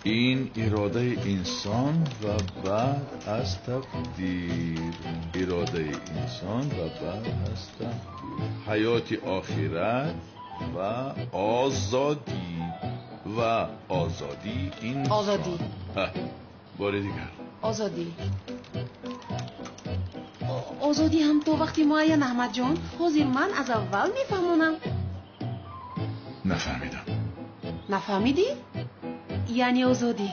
Ин иродаи инсон ва баъд аз тақдир. Иродаи инсон ва баъд аз тақдир. Ҳаёти охират ва озодӣ. Ва озодии инсон. Озодӣ. Бори дигар. Озодӣ. Озодӣ ҳам то вақти муайян, Аҳмадҷон. Ҳозир ман аз аввал мефаҳмонам. Нафаҳмидам. Нафаҳмидӣ? Яъне озодӣ.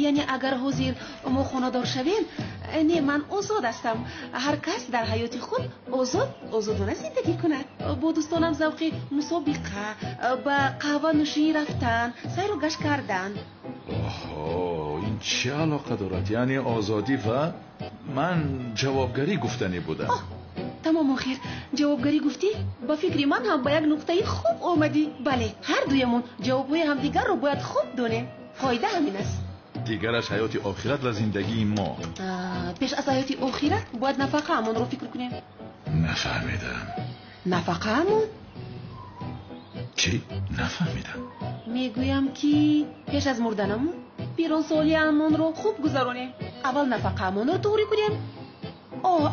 Яъне агар ҳозир мо хонадор шавем, не, ман озод ҳастам. Ҳар кас дар ҳаёти худ озод, озодона зиндагӣ кунад. Бо дӯстонам завқи мусобиқа, ба қаҳванӯшӣ рафтан, сайру гашт кардан. Оҳо, ин чӣ алоқа дорад? Яъне озодӣ ва ман ҷавобгарӣ гуфтанӣ будам. Тамом, охир ҷавобгарӣ гуфтӣ? Ба фикри ман ҳам ба як нуқтаи хуб омадӣ. Бале, ҳар дуямон ҷавобҳои ҳамдигарро бояд хуб донем. Фоида ҳамин аст. Дигараш ҳаёти охират ва зиндагии мо. Пеш аз ҳаёти охират бояд нафақаамонро фикр кунем. Нафаҳмидам. Нафақаамон? Чӣ? Нафаҳмидам. Мегӯям ки пеш аз мурданамон пиронсолиамонро хуб гузаронем. Аввал нафақаамонро туғрӣ кунем.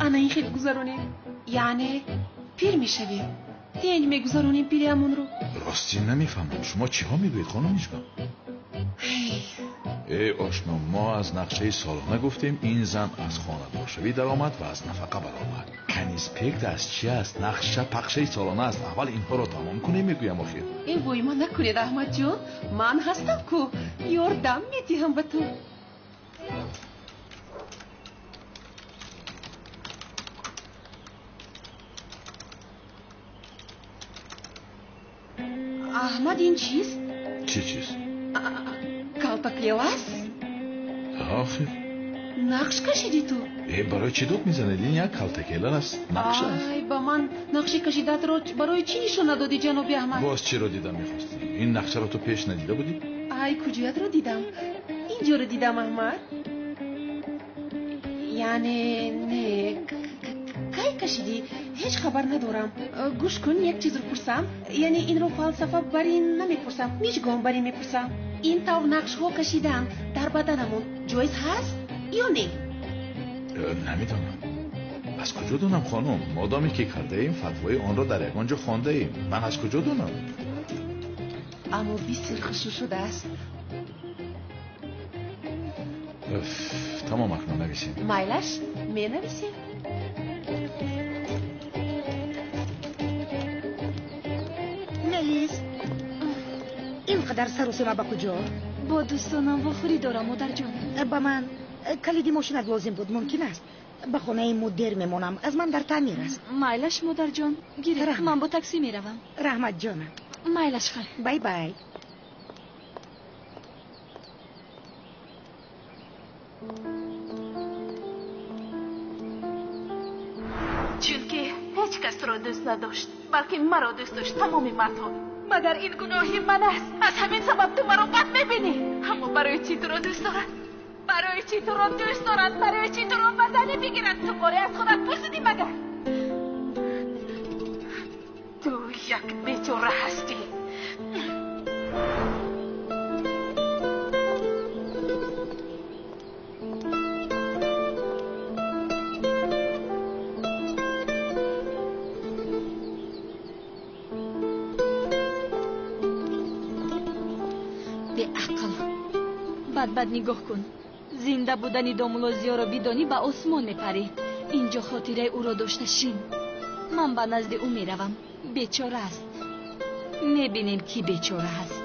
Ана ин хел гузаронем. Яъне пир мешавем. Тенҷ мегузаронем пириамонро. Ростӣ намефаҳмам. Шумо чиҳо мегӯед, хонум Мижгон? Эй ошно, мо аз нақшаи солона гуфтем, ин зан аз хонадоршавӣ даромад ва аз нафақа баромад. Конспект аз чи аст? Нақша пақшаи солона аст. Аввал инҳоро тамом кунем, мегӯям охир. Эй вой, ман накунед, Аҳмадҷон. Ман ҳастам ку, ёрдам медиҳам ба ту. Аҳмад, ин чист? Чӣ чиз? Калтаклелас? Охир. Нақш кашидӣ ту? Барои чӣ дод мезанед? Ин як калтакелас аст, нақш аст. Ай, ба ман нақши кашидаатро барои чӣ нишон надодӣ, ҷаноби Аҳмад? Боз чиро дидан мехостӣ? Ин нақшаро ту пеш надида будӣ? Ай, куҷоятро дидам? Инҷоро дидам, Аҳмад. Яъне не, кай кашидӣ? Ҳеҷ хабар надорам. Гӯш кун, як чизро пурсам. Яъне инро фалсафа бар ин намепурсам, Мижгон бар ин мепурсам. Ин тавр нақшҳо кашидан дар баданамон ҷоиз ҳаст ё не? Намедонам. Аз куҷо донам, хонум? Модоме ки кардаем, фатвои онро дар ягон ҷо хондаем. Ман аз куҷо донам? Аммо бисёр хушрӯ шудааст. Тамом, акнун нависем. Майлаш, менависем. Мелис, ин қадар сарусима ба куҷо? Бо дӯстонам вохӯрӣ дорам, модарҷон. Ба ман калиди мошинат лозим буд, мумкин аст? Ба хонаи мудир мемонам, аз ман дар таъмир аст. Майлаш, модарҷон, гиред, ман бо таксӣ меравам. Раҳмат, ҷонам. Майлаш, хайр. Бай бай. Чунки ҳеҷ кас туро дӯст надошт, балки маро дӯст дошт, тамоми мардҳо. Магар ин гуноҳи ман аст? Аз ҳамин сабаб ту маро бад мебинӣ. Аммо барои чӣ туро дӯст дорад? Барои чӣ туро дӯст дорад? Барои чӣ туро ба занӣ бигирад? Ту боре аз худат пурсидӣ магар? Ту як бечора ҳастӣ. Беақл, бадбад нигоҳ кун. Зинда будани домулозиёро бидонӣ ба осмон мепарӣ. Инҷо хотираи ӯро дошта шин. Ман ба назди ӯ меравам. Бечора аст. Мебинем ки бечора аст.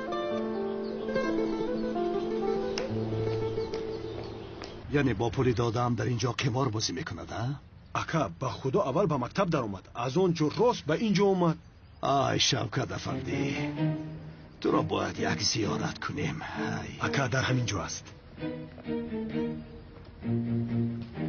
Яъне бо пули додаам дар ин ҷо қимор бозӣ мекунад, а? Ака, ба худо аввал ба мактаб даромад, аз он ҷо рост ба ин ҷо омад. Ай, Шавкат афандӣ, туро бояд як зиёрат кунем. Ака дар ҳамин ҷо аст.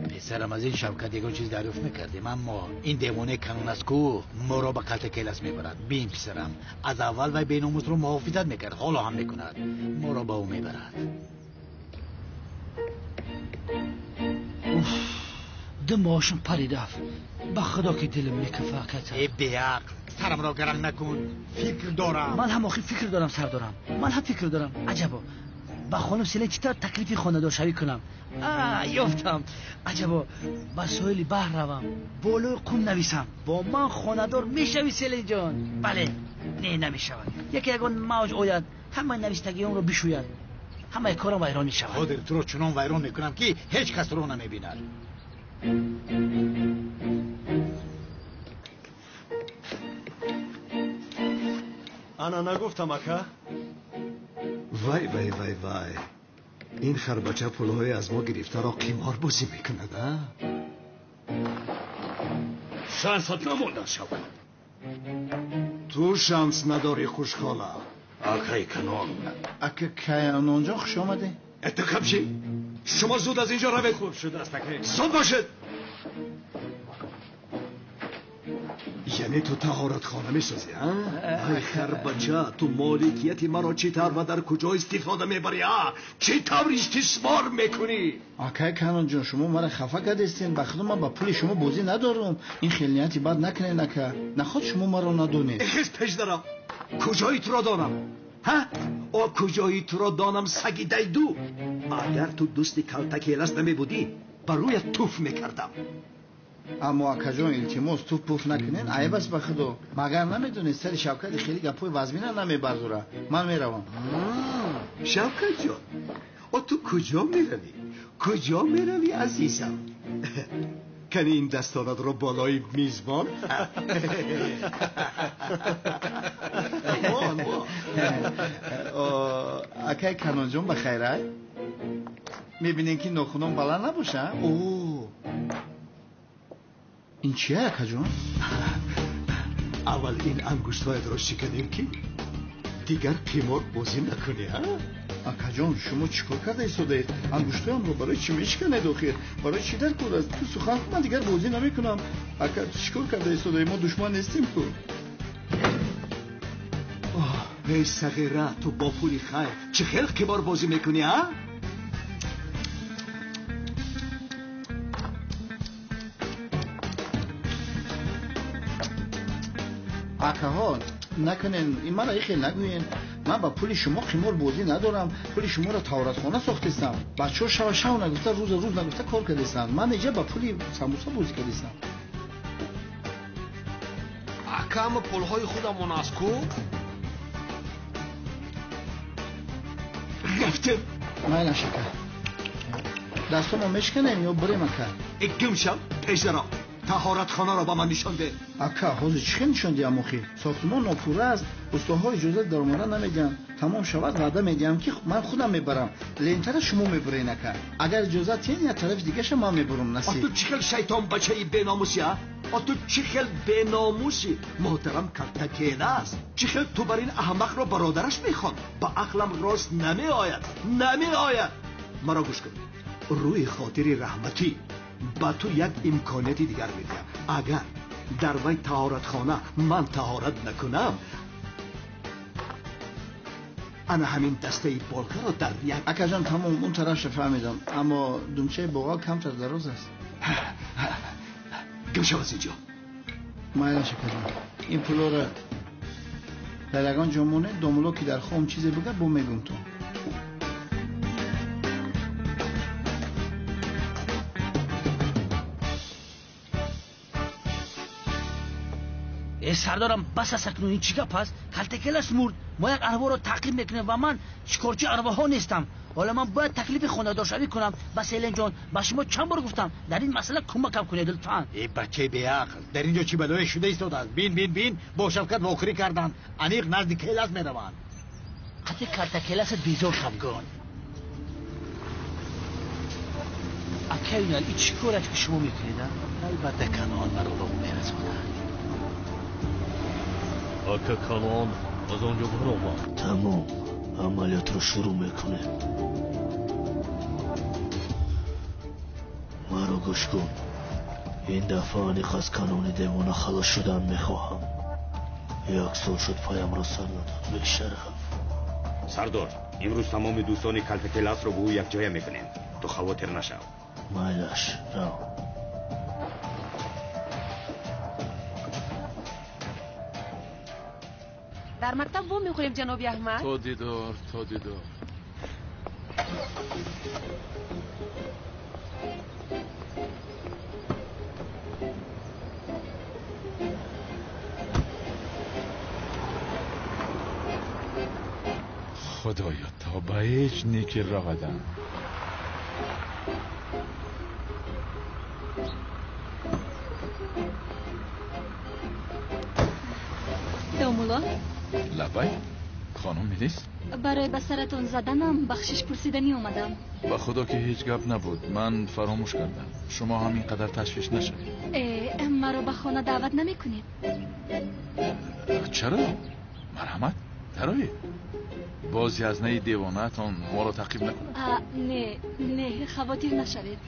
Писарам, аз ин Шавкат ягон чиз дарёфт мекардем, аммо ин девонаи канон аст ку моро ба калтакелас мебарад. Бин писарам, аз аввал вай беномусро муҳофизат мекард, ҳоло ҳам мекунад. Моро ба ӯ мебарад. Ду моҳашон паридафт. Ба худо ки дилам мекафа, аката. Э беақл, сарамро гаранг накун. Фикр дорам. Ман ҳам охир фикр дорам, сар дорам. Ман ҳам фикр дорам. Аҷабо. Ба хонум Селин чӣ тавр таклифи хонадоршавӣ кунам? Ёфтам. Аҷабо, ба соҳили баҳр равам, болои қум нависам: бо ман хонадор мешавӣ, Селинҷон? Бале. Не, намешавад. Яке ягон мавҷ ояд, ҳамаи навиштагиёнро бишӯяд, ҳамаи корам вайрон мешавад. Ҳозир туро чунон вайрон мекунам, ки ҳеҷ кас туро намебинад. Ана нагуфтам, ака? Вай, вай, вай, вай, ин харбача пулҳои аз мо гирифтаро қиморбозӣ мекунад, а? Шансат намонда, Шавкат. Ту шанс надорӣ, хушхола. Акай Канон. Ака Канонҷон, хуш омадӣ. Это қабши, шумо зуд аз инҷо равед. Хуб шудааст, акай. Зуд бошед. Яъне ту таҳоратхона месозӣ, а? Ай харбача, ту моликияти маро чӣ тавр ва дар куҷо истифода мебарӣ, а? Чӣ тавр истисмор мекунӣ? Акай Канонҷон, шумо маро хафа кардестен. Ба худо, ман ба пули шумо бозӣ надорам. Ин хел нияти бад накунед, ака. Наход шумо маро надонед. Хез, пеш дарам. Куҷои туро донам, ҳа? О, куҷои туро донам, саги дайду? Агар ту дӯсти калтакелас намебудӣ, ба рӯят туф мекардам. Аммо акаҷон, илтимос, туф пуф накунед, айб аст, ба худо. Магар намедонед, сари Шавкати хеле гапҳои вазмина намебардора. Ман меравам. Шавкатҷон, о, ту куҷо меравӣ? Куҷо меравӣ, азизам? Кани ин дастонатро болои мизбон. Акай Канонҷон, ба хайрай. Мебинем, ки нохунон баланд набоша. О, ин чия, акаҷон? Аввал ин ангуштҳоятро шиканем, ки дигар қимор бозӣ накунӣ, а? Акаҷон, шумо чӣ кор карда истодаед? Ангуштҳоямро барои чӣ мешиканед охир? Барои чӣ дар кор аст? Ту сухан, ман дигар бозӣ намекунам. Ака, чӣ кор карда истодаед? Мо душман нестем ку. Эй сағира, ту бо пули хайр чӣ хел қимор бозӣ мекунӣ, а? Акаҳо, накунен, ин мара ихел нагӯен. Ман ба пули шумо қимор бозӣ надорам. Пули шуморо таҳоратхона сохтестам. Бачаҳо шава шав нагуфта, рӯза рӯз нагуфта кор кардестанд. Ман иҷа ба пули самбуса бозӣ кардестам. Ака, ама пулҳои худамон аст ку? Рафтем. Майлаш, ака. Дастомо мешканем ё бирем, ака? Гум шав, пеш даро. Таҳоратхонаро ба ман нишон деҳ. Ака, ҳозир чӣ хел нишон диҳам охир? Сохтмон нопурра аст, устоҳо иҷозат даромада намедиҳанд. Тамом шавад, ваъда медиҳам, ки ман худам мебарам. Лентара шумо мебурен, ака. Агар иҷозат тиҳен, як тарафи дигаша ман мебурам, насиб. Ту чӣ хел шайтон бачаи беномусӣ, а? Ту чӣ хел беномусӣ? Муҳтарам калтакела аст. Чӣ хел ту бар ин аҳмақро бародараш мехон? Ба ақлам рост намеояд, намеояд. Маро гӯш кун. Рӯи хотири раҳматӣ ба ту як имконияти дигар медиҳам. Агар дар вай таҳоратхона ман таҳорат накунам, ана ҳамин дастаи болгаро дар як. Акаҷон, тамом, он тарафша фаҳмидам, аммо думчаи боғал камтар дароз аст. Гум шав аз инҷо. Майлаш, акаҷон. Ин пулоро дар ягон ҷо монед, домуло ки дар хом чизе бигӯяд, бо мегӯм ту. Э, сардорам, бас аст акнун, ин чӣ гап аст? Калтакелас мурд, мо як арворо таъқиб мекунем ва ман шикорчии арвоҳо нестам. Ҳоло ман бояд таклифи хонадоршавӣ кунам ба Селинҷон. Ба шумо чанд бор гуфтам, дар ин масъала кӯмакам кунед, лутфан. Э, бачаи беақл, дар ин ҷо чӣ балое шуда истодааст? Бин, бин, бин, бо Шавкат вохӯрӣ карданд, аниқ назди келас мераванд. Қати калтакеласат безор шавгон. Акай Юнал, ин чӣ кор аст, ки шумо мекунед? Албатта, Канон маро ба ӯ мерасонад. Ака Канон аз он ҷо баромад. Тамом, амалиётро шурӯъ мекунем. Маро гӯш кун. Ин дафъа аниқ аз Канони девона халос шудан мехоҳам. Як сол шуд, паямро сар надод, бешараф. Сардор, имрӯз тамоми дӯстони калтакеласро бо ӯ якҷоя мекунем. Ту хавотир нашав. Майлаш, рав. Дар мактаб во мехӯрем, ҷаноби Аҳмад. То дидор, то дидор. Худоё, то ба ҳеҷ неки равадам. Домулло? Лабай, хонум Мелис? Барои ба саратон заданам бахшиш пурсиданӣ омадам. Ба худо ки ҳеҷ гап набуд, ман фаромӯш кардам. Шумо ҳам ин қадар ташвиш нашавед. Маро ба хона даъват намекунед? Чаро? Марҳамат, дароед. Боз язнаи девонаатон моро таъқиб накунад. Не, не, хавотир нашавед.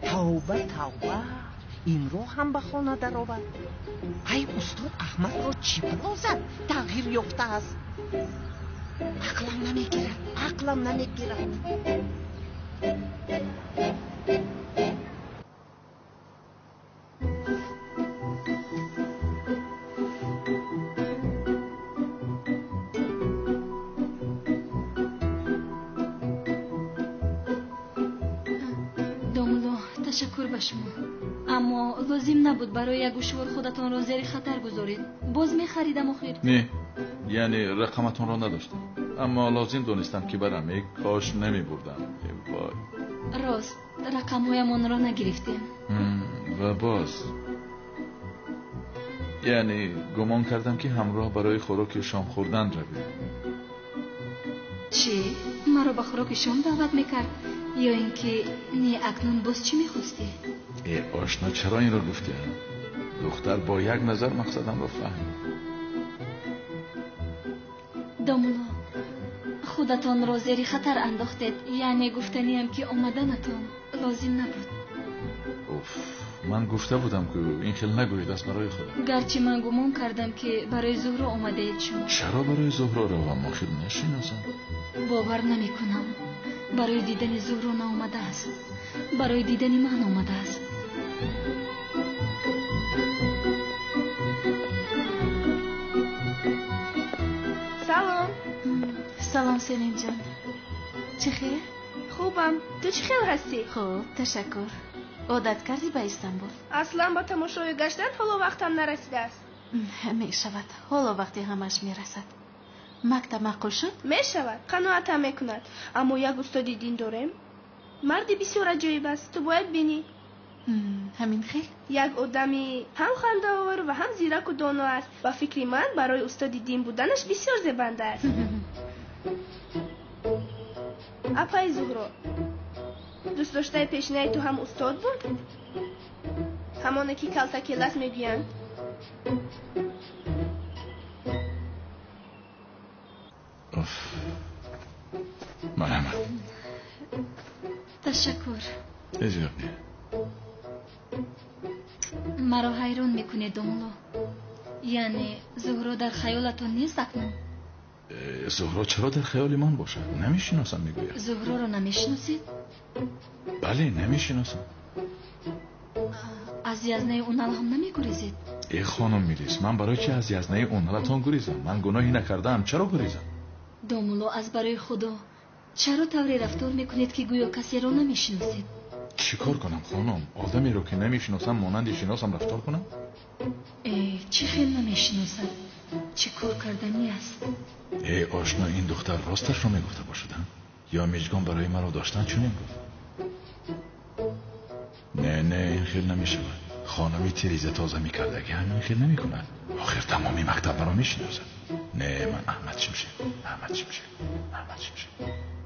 Тавба, тавба, инро ҳам ба хона даровард. Ай, устод Аҳмадро чӣ бало зад? Тағйир ёфтааст. Ақлам намегирад, ақлам намегирад. Домулло, ташаккур ба шумо. Аммо лозим набуд барои як гӯшвор худатонро зери хатар гузоред. Боз мехаридам охир. Не, яъне рақаматонро надоштам. Аммо лозим донистам ки барам. Эй кош намебурдам. Вой. Рост, рақамҳоямонро нагирифтем. Ва боз яъне гумон кардам ки ҳамроҳ барои хӯроки шом хӯрдан равем. Чӣ? Маро ба хӯроки шом даъват мекард? Ё ин ки не, акнун боз чӣ мехостӣ? Э, ошно, чаро инро гуфтӣ? Духтар бо як назар мақсадамро фаҳмид. Домулло, худатонро зери хатар андохтед. Яъне гуфтаниям ки омаданатон лозим набуд. Уф, ман гуфта будам ки ин хел нагӯед, аз барои худо. Гарчи ман гумон кардам ки барои Зуҳро омадаед шумо. Чаро барои Зуҳро равам? Охир нашиносам. Бовар намекунам. Барои дидани Зуҳро наомадааст. Барои дидани ман омадааст. Салом. Салом, Селимҷон. Чӣ хел? Хубам. Ту чӣ хел ҳастӣ? Хуб, ташаккур. Одат кардӣ ба Истанбул? Аслан ба тамошои гаштан ҳоло вақтам нарасидааст. Мешавад. Ҳоло вақти ҳамаш мерасад. Мактаб маъқул шуд? Мешавад, қаноатам мекунад. Аммо як устоди дин дорем. Марди бисёр аҷоиб аст, ту бояд бинӣ. Ҳамин хел? Як одами ҳам хандаовар ва ҳам зираку доно аст. Ба фикри ман барои устоди дин буданаш бисёр зебанда аст. Апаи Зуҳро, дӯстдоштаи пешинаи ту ҳам устод буд? Ҳамоне ки калтакелас мегӯянд? Уф, марҳамат. Ташаккур. Ҳеҷ гап не. Маро ҳайрон мекунед, домулло. Яъне Зуҳро дар хаёлатон нест акнун? Зуҳро чаро дар хаёли ман бошад? Намешиносам, мегӯяд. Зуҳроро намешиносед? Бале, намешиносам. Аз язнаи Унал ҳам намегурезед? Э, хонум Мелис, ман барои чи аз язнаи Уналатон гурезам? Ман гуноҳе накардаам, чаро гурезам? Домулло, аз барои худо чаро тавре рафтор мекунед ки гӯё касеро намешиносед? Чӣ кор кунам, хонум? Одамеро ки намешиносам монанди шиносам рафтор кунам? Э, чӣ хел намешиносад? Чӣ кор карданӣ аст? Э, ошно, ин духтар росташро мегуфта бошад, ё мижгон барои маро доштан чунин гуфт? Не, не, ин хел намешавад. Хонуми тиреза тоза мекардагӣ ҳамин хел намекунад. Охир тамоми мактаб маро мешиносад. Не, ман Аҳмад Шимшек, Аҳмад Шимшек, Аҳмад Шимшек.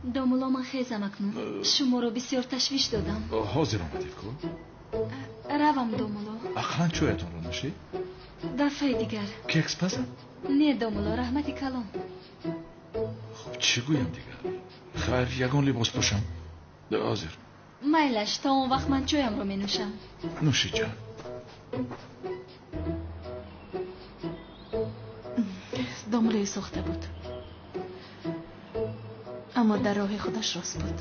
Домулло, ман хезам акнун. Шуморо бисёр ташвиш додам. Ҳозир омадед ку? Равам, домулло. Ақлан чӯятонро нӯшед? Дафъаи дигар. Кекс пазам? Не, домулло, раҳмати калон. Хуб, чӣ гӯям дигар? Хайр, ягон либос пӯшам. Ҳозир. Майлаш, то он вақт ман чоямро менӯшам. Нӯши ҷон. Домуллои сохта буд. Аммо дар роҳи худаш рост буд.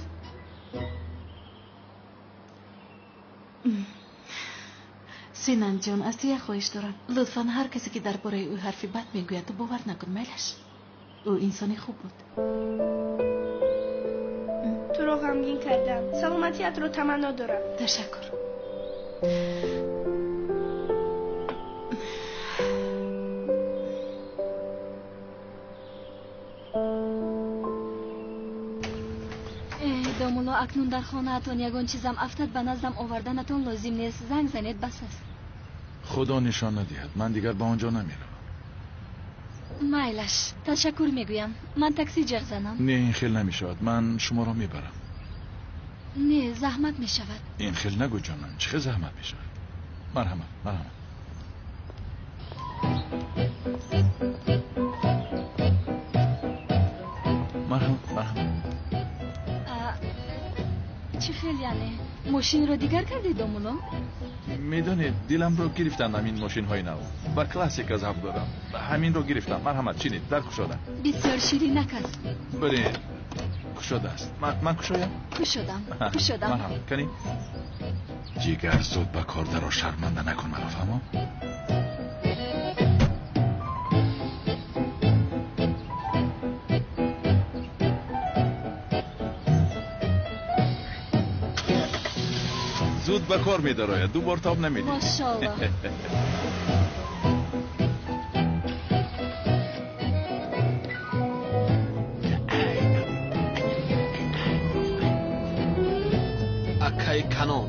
Синанҷон, аз ту як хоҳиш дорам. Лутфан ҳар касе ки дар бораи ӯ ҳарфи бад мегӯяд, ту бовар накун, майлаш. Ӯ инсони хуб буд. Туро ғамгин кардам. Саломатиятро таманно дорам. Ташаккур. Домулло, акнун дар хонаатон ягон чизам афтад, ба наздам оварданатон лозим нест. Занг занед, бас аст. Худо нишон надиҳад, ман дигар ба он ҷо намеравам. Майлаш, ташаккур мегӯям. Ман такси ҷеғ занам. Не, ин хел намешавад. Ман шуморо мебарам. Не, заҳмат мешавад. Ин хел нагӯ, ҷонам. Чӣ хел заҳмат мешавад? Марҳамат, марҳамат. Марҳамат, марҳамат. Чӣ хел яъне? Мошинро дигар кардед, домулло? Медонед, диламро гирифтанд ҳамин мошинҳои нав. Ба классика завқ дорам. Ҳаминро гирифтам. Марҳамат, чинед, дар кушода. Бисёр ширинак аст. Бале, кушода аст. Ман кушоям? Кушодам, кушодам. Марҳамат, кани? Ҷигар, зуд ба кор даро, шарманда накун маро, фаҳмо? Зуд ба кор медарояд, ду бор тоб намедиҳӣ. Машоаллоҳ. Акаи Канон,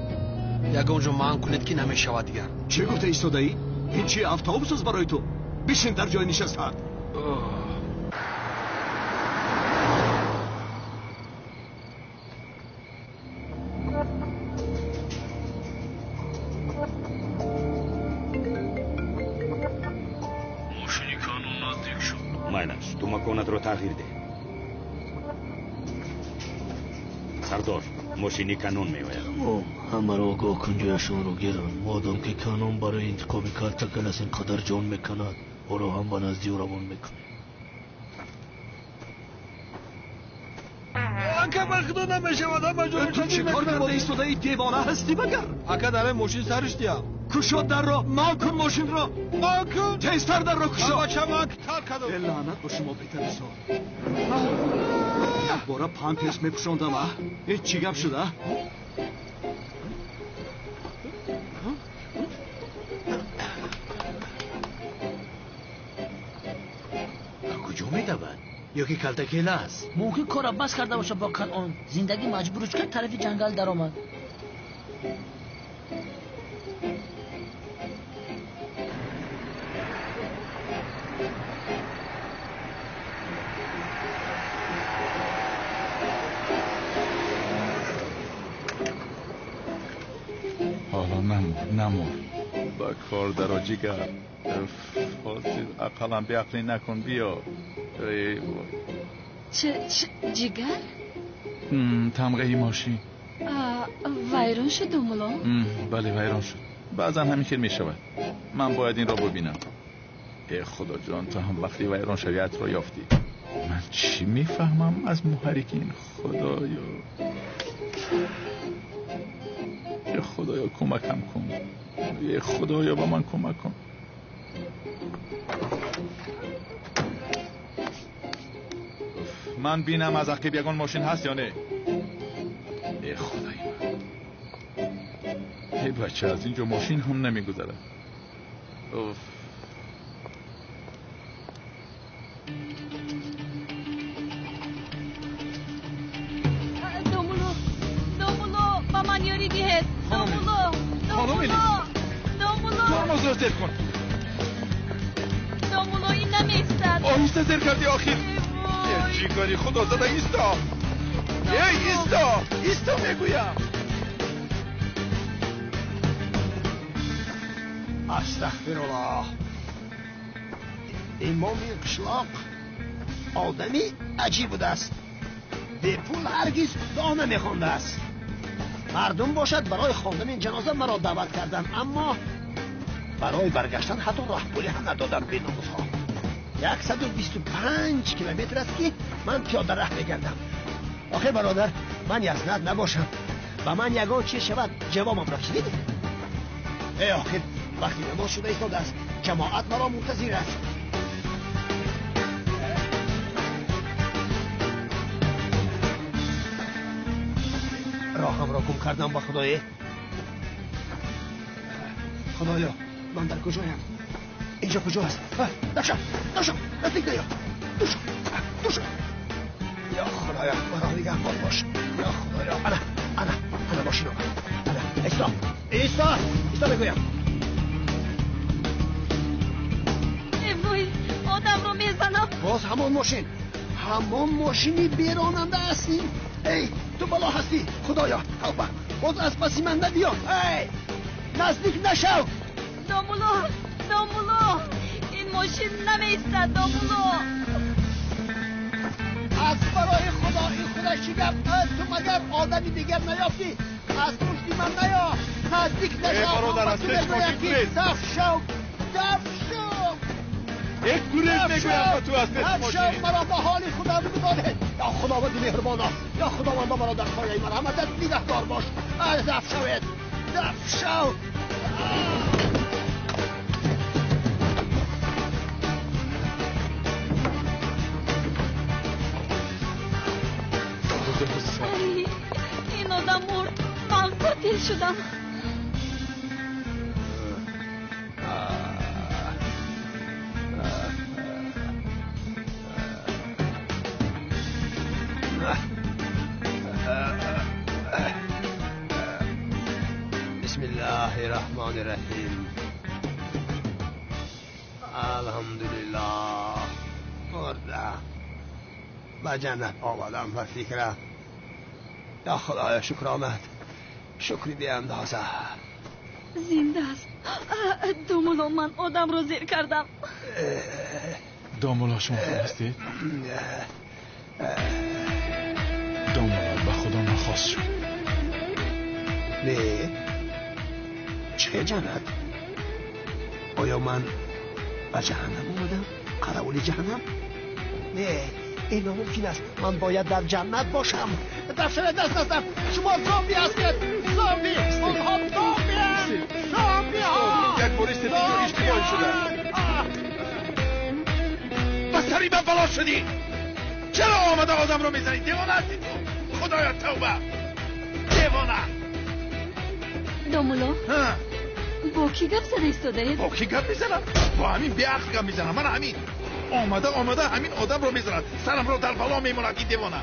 ягон ҷо манъ кунед, ки намешавад дигар. Чӣ гуфта истодаӣ? Ин чи автобус аст барои ту? Бишин дар ҷои нишастаат. Мошини Канон наздик шуд. Майлаш, ту маконатро тағйир деҳ. Сардор, мошини Канон меояд. Тамом, ҳамаро огоҳ кун, ҷояшонро гиранд. Модом ки Канон барои интиқоми Калтакелас ин қадар ҷон меканад, ӯро ҳам ба назди ӯ равон мекунем. Ака, ба худо намешавад, ҳама ҷо. Ту чӣ кор карда истодаӣ? Девона ҳастӣ магар? Ака, дар ин мошин сариш диҳам. Кушод дарро, ман кун мошинро. Ман кун. Тезтар дарро кушод. Бача, ман тар кардам. Лаънат ба шумо, бетарсо. Як бора памперс мепӯшондам, а? Ин чӣ гап шуд, а? Ба куҷо медавад? Ё ки Калтакелас? Мумкин корро бас карда бошад бо Канон. Зиндагӣ маҷбурш кард, тарафи ҷангал даромад. Ҳоло намур, намур. Ба кор даро, ҷигар. Ҳозир ақаллан беақлӣ накун, биё. Эй вой. Чӣ, ҷигар? Тамғаи мошин. Вайрон шуд, домулло? Бале, вайрон шуд. Баъзан ҳамин хел мешавад. Ман бояд инро бубинам. Э худоҷон, ту ҳам вақти вайрон шавиятро ёфтӣ. Ман чӣ мефаҳмам аз муҳаррики ин, худоё? Э худоё, кӯмакам кун. Э худоё, ба ман кӯмак кун. Ман бинам аз ақиб ягон мошин ҳаст ё не. Э худои ман. Э бача, аз инҷо мошин ҳам намегузарад. Уф. Домулло, домулло, ба ман ёрӣ диҳед. Домулло, домулло, домулло. Тормозро зер кун. Домулло, ин намеистад. Оҳиста зер кардӣ охир. Ҷигари худо зада, исто. Эй, исто, исто мегӯям. Астағфируллоҳ. Имоми қишлоқ одами аҷиб будааст. Бепул ҳаргиз дуо намехондааст. Мардум бошад барои хондани ҷаноза маро даъват карданд, аммо барои баргаштан ҳатто роҳпулӣ ҳам надоданд беномусҳо. 125 километр аст, ки ман пиёда раҳ мегардам. Охир бародар, ман язнат набошам. Ба ман ягон чиз шавад, ҷавобамро кӣ медиҳад? Э охир, вақти намоз шуда истодааст. Ҷамоат маро мунтазир аст. Роҳамро гум кардам ба Худое. Худоё, ман дар куҷоям? Инҷо куҷо аст? Дашам, дашам, наздик наё. Душам, душам. Ё Худоё, маро нигаҳбон бош. Ё Худоё, ана, ана, ана мошин омад. Ана, исто, исто, исто мегӯям. Э вой, одамро мезанам. Боз ҳамон мошин, ҳамон мошини беронанда ҳастӣ. Эй, ту бало ҳастӣ. Худоё, тавба. Боз аз паси ман набиё. Эй, наздик нашав. Домулло, домулло, ин мошин намеистад, домулло. Аз барои Худо, ин худаш чӣ гап? Ту магар одами дигар наёфтӣ? Аз пушти ман наё, наздик нашав. Бародар, аз пеш мошин гурез. Даф шав, даф шав. Як гурез мегӯям ба ту аз пеш мошин. Маро ба ҳоли худо бигузоред. Ё Худованди меҳрубона, ё Худованда маро дар сояи марҳаматат нигаҳдор бош. Даф шавед, даф шав. Ин одам мурд, ман қотил шудам. Bismillahirrahmanirrahim. Alhamdulillah. Мурдам. Ба ҷаннат омадам ба фикрам. Я Худоё, шукр омад. Шукри беандоза. Зинда аст. Домулло, ман одамро зер кардам. Домулло, шумо хуб ҳастед? Домулло, ба Худо нахост шуд. Не, чӣ ҷаннат? Оё ман ба ҷаҳаннам омадам? Қаравули ҷаҳаннам? Не, ин номумкин аст. Ман бояд дар ҷаннат бошам. Даф шавед, даст, даст, даф. Шумо зомби ҳастед. Зомби. Онҳо зомбианд. Зомбиҳо. Як бор истед, инҷо иштибоҳ шуда. Ба сари ман бало шудӣ. Чаро омада одамро мезанӣ? Девона ҳастӣ ту. Худоё, тавба. Девона. Домулло, бо кӣ гап зада истодаед? Бо кӣ гап мезанам? Бо ҳамин беақл гап мезанам. Ман ҳамин омада омада ҳамин одамро мезанад. Сарамро дар бало мемонад ин девона.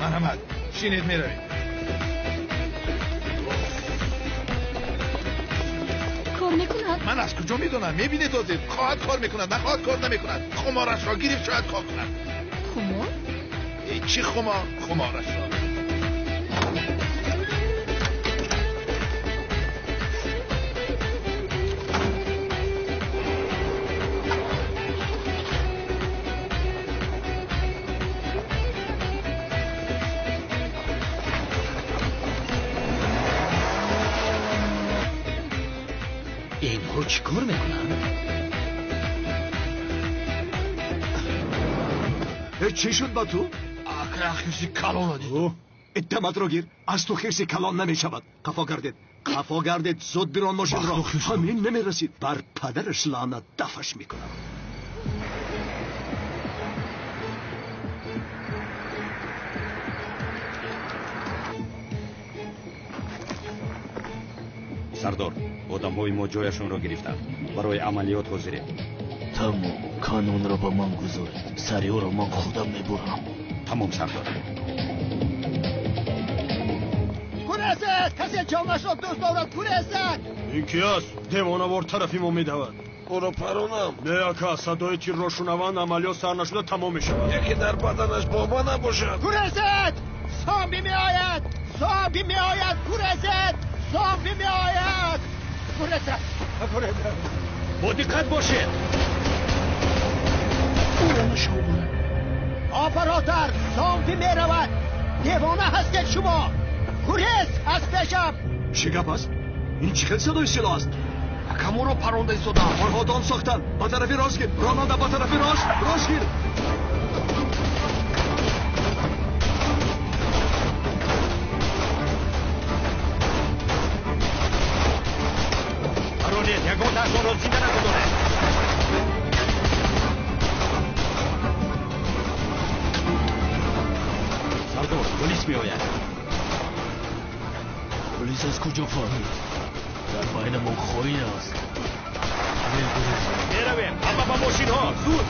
Марҳамат, шинед, меравем. Кор мекунад? Ман аз куҷо медонам? Мебинед ҳозир. Хоҳад кор мекунад, нахоҳад кор намекунад. Хуморашро гирифт, шояд кор кунад. Хумор? Чӣ хумор? Хуморашро. Инҳо чӣ кор мекунанд? Чӣ шуд ба ту? Акра хирси калона дид. Иттаматро гир, аз ту хирси калон намешавад. Қафо гардед, қафо гардед, зуд бирон мошинро. Ҳамин намерасид. Бар падараш лаънат, дафаш мекунам. Сардор, одамҳои мо ҷояшонро гирифтанд. Барои амалиёт ҳозирем. Тамом, канонро ба ман гузоред. Сари ӯро ман худам мебурам. Тамом, сардор. Гурезед! Касе ҷонашро дӯст дорад, гурезед! Ин ки аст? Девонавор тарафи мо медавад. Ӯро паронам. Не, ака, садои тирро шунаванд, амалиёт сар нашуда тамом мешавад. Яке дар баданаш бомба набошад. Гурезед! Зомби меояд! Зомби меояд! Гурезед! Зомби меояд! Гурезед! Гурезед! Бо диққат бошед! Ӯро нишон бурад. О бародар, зомби меравад! Девона ҳастед шумо! Гурез аз пешам! Чӣ гап аст? Ин чӣ хел садои силоҳ аст? Акаморо паронда истодаам. Онҳо дом сохтанд. Ба тарафи рост гир. Ронанда, ба тарафи рост, рост гир. Якташонро зинда нагузоред. Сардор, полис меояд. Полис аз куҷо фаҳмид? Дар байнамон хоин аст. Меравем, ҳама ба мошинҳо, зуд!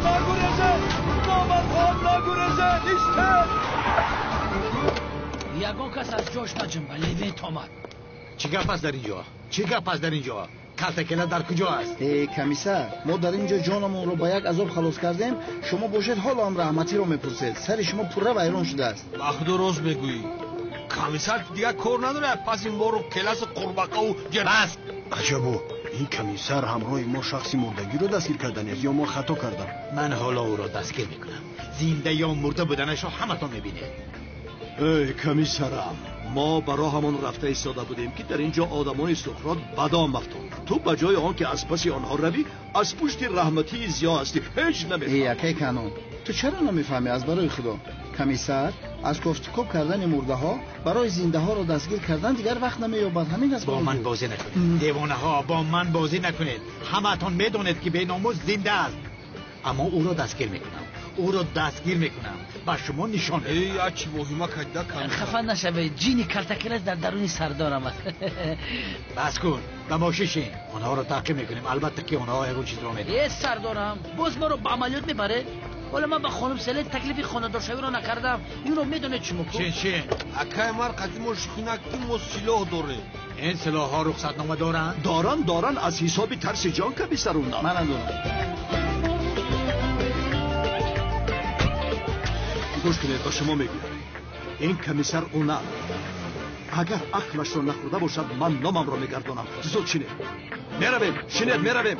Нагурезед! Номадхон, нагурезед! Истед! Ягон кас аз ҷош наҷунба, левент омад. Чӣ гап аст дар ин ҷо? Чӣ гап аст дар ин ҷо? Калтакела дар куҷо аст? Э, комиссар, мо дар ин ҷо ҷонамонро ба як азоб халос кардем, шумо бошед ҳоло ҳам раҳматиро мепурсед. Сари шумо пурра вайрон шудааст. Ба худо рост мегӯӣ. Комиссар дигар кор надорад, пас ин бору келасу қурбақаву бас! Аҷабо, ин комиссар ҳамроҳи мо шахси мурдагиро дастгир карданест ё мо хато кардам? Ман ҳоло ӯро дастгир мекунам. Зинда ё мурда буданашро ҳаматон мебинед. Эй, комиссарам, мо ба роҳамон рафта истода будем, ки дар ин ҷо одамони Суқрот ба дом афтод. Ту ба ҷои он ки аз паси онҳо равӣ, аз пушти раҳматии Зиё ҳастӣ. Ҳеҷ намефаҳмам. Эй, акай Канон, ту чаро намефаҳмӣ аз барои худо? Комиссар аз кофтукоб кардани мурдаҳо барои зиндаҳоро дастгир кардан дигар вақт намеёбад. Ҳамин аст. Бо ман бозӣ накунед, девонаҳо, бо ман бозӣ накунед. Ҳамаатон медонед, ки беномус зинда аст. Аммо ӯро дастгир мекунам, ӯро дастгир мекунам, ба шумо нишон медиҳам. Эй, чӣ воҳима карда, комиссар. Хафа нашавед, ҷини калтакелас дар даруни сардорам аст. Бас кун, ба мошин шин. Онҳоро таъқиб мекунем. Албатта ки онҳо ягон чизро медонанд. Э, сардорам, боз моро ба амалиёт мебаред? Ҳоло ман ба хонум Селен таклифи хонадоршавиро накардам. Инро медонед шумо ку? Шин, шин. Акай мар қати мо шӯхӣ накун, мо силоҳ дорем. Ин силоҳҳо рухсатнома доранд? Доранд, доранд, аз ҳисоби тарси ҷон, комиссар, уна. Манам дорам. Гӯш кунед, ба шумо мегӯям. Ин комиссар уна. Агар ақлашро нахӯрда бошад, ман номамро мегардонам. Зуд шинед. Меравем, шинед, меравем.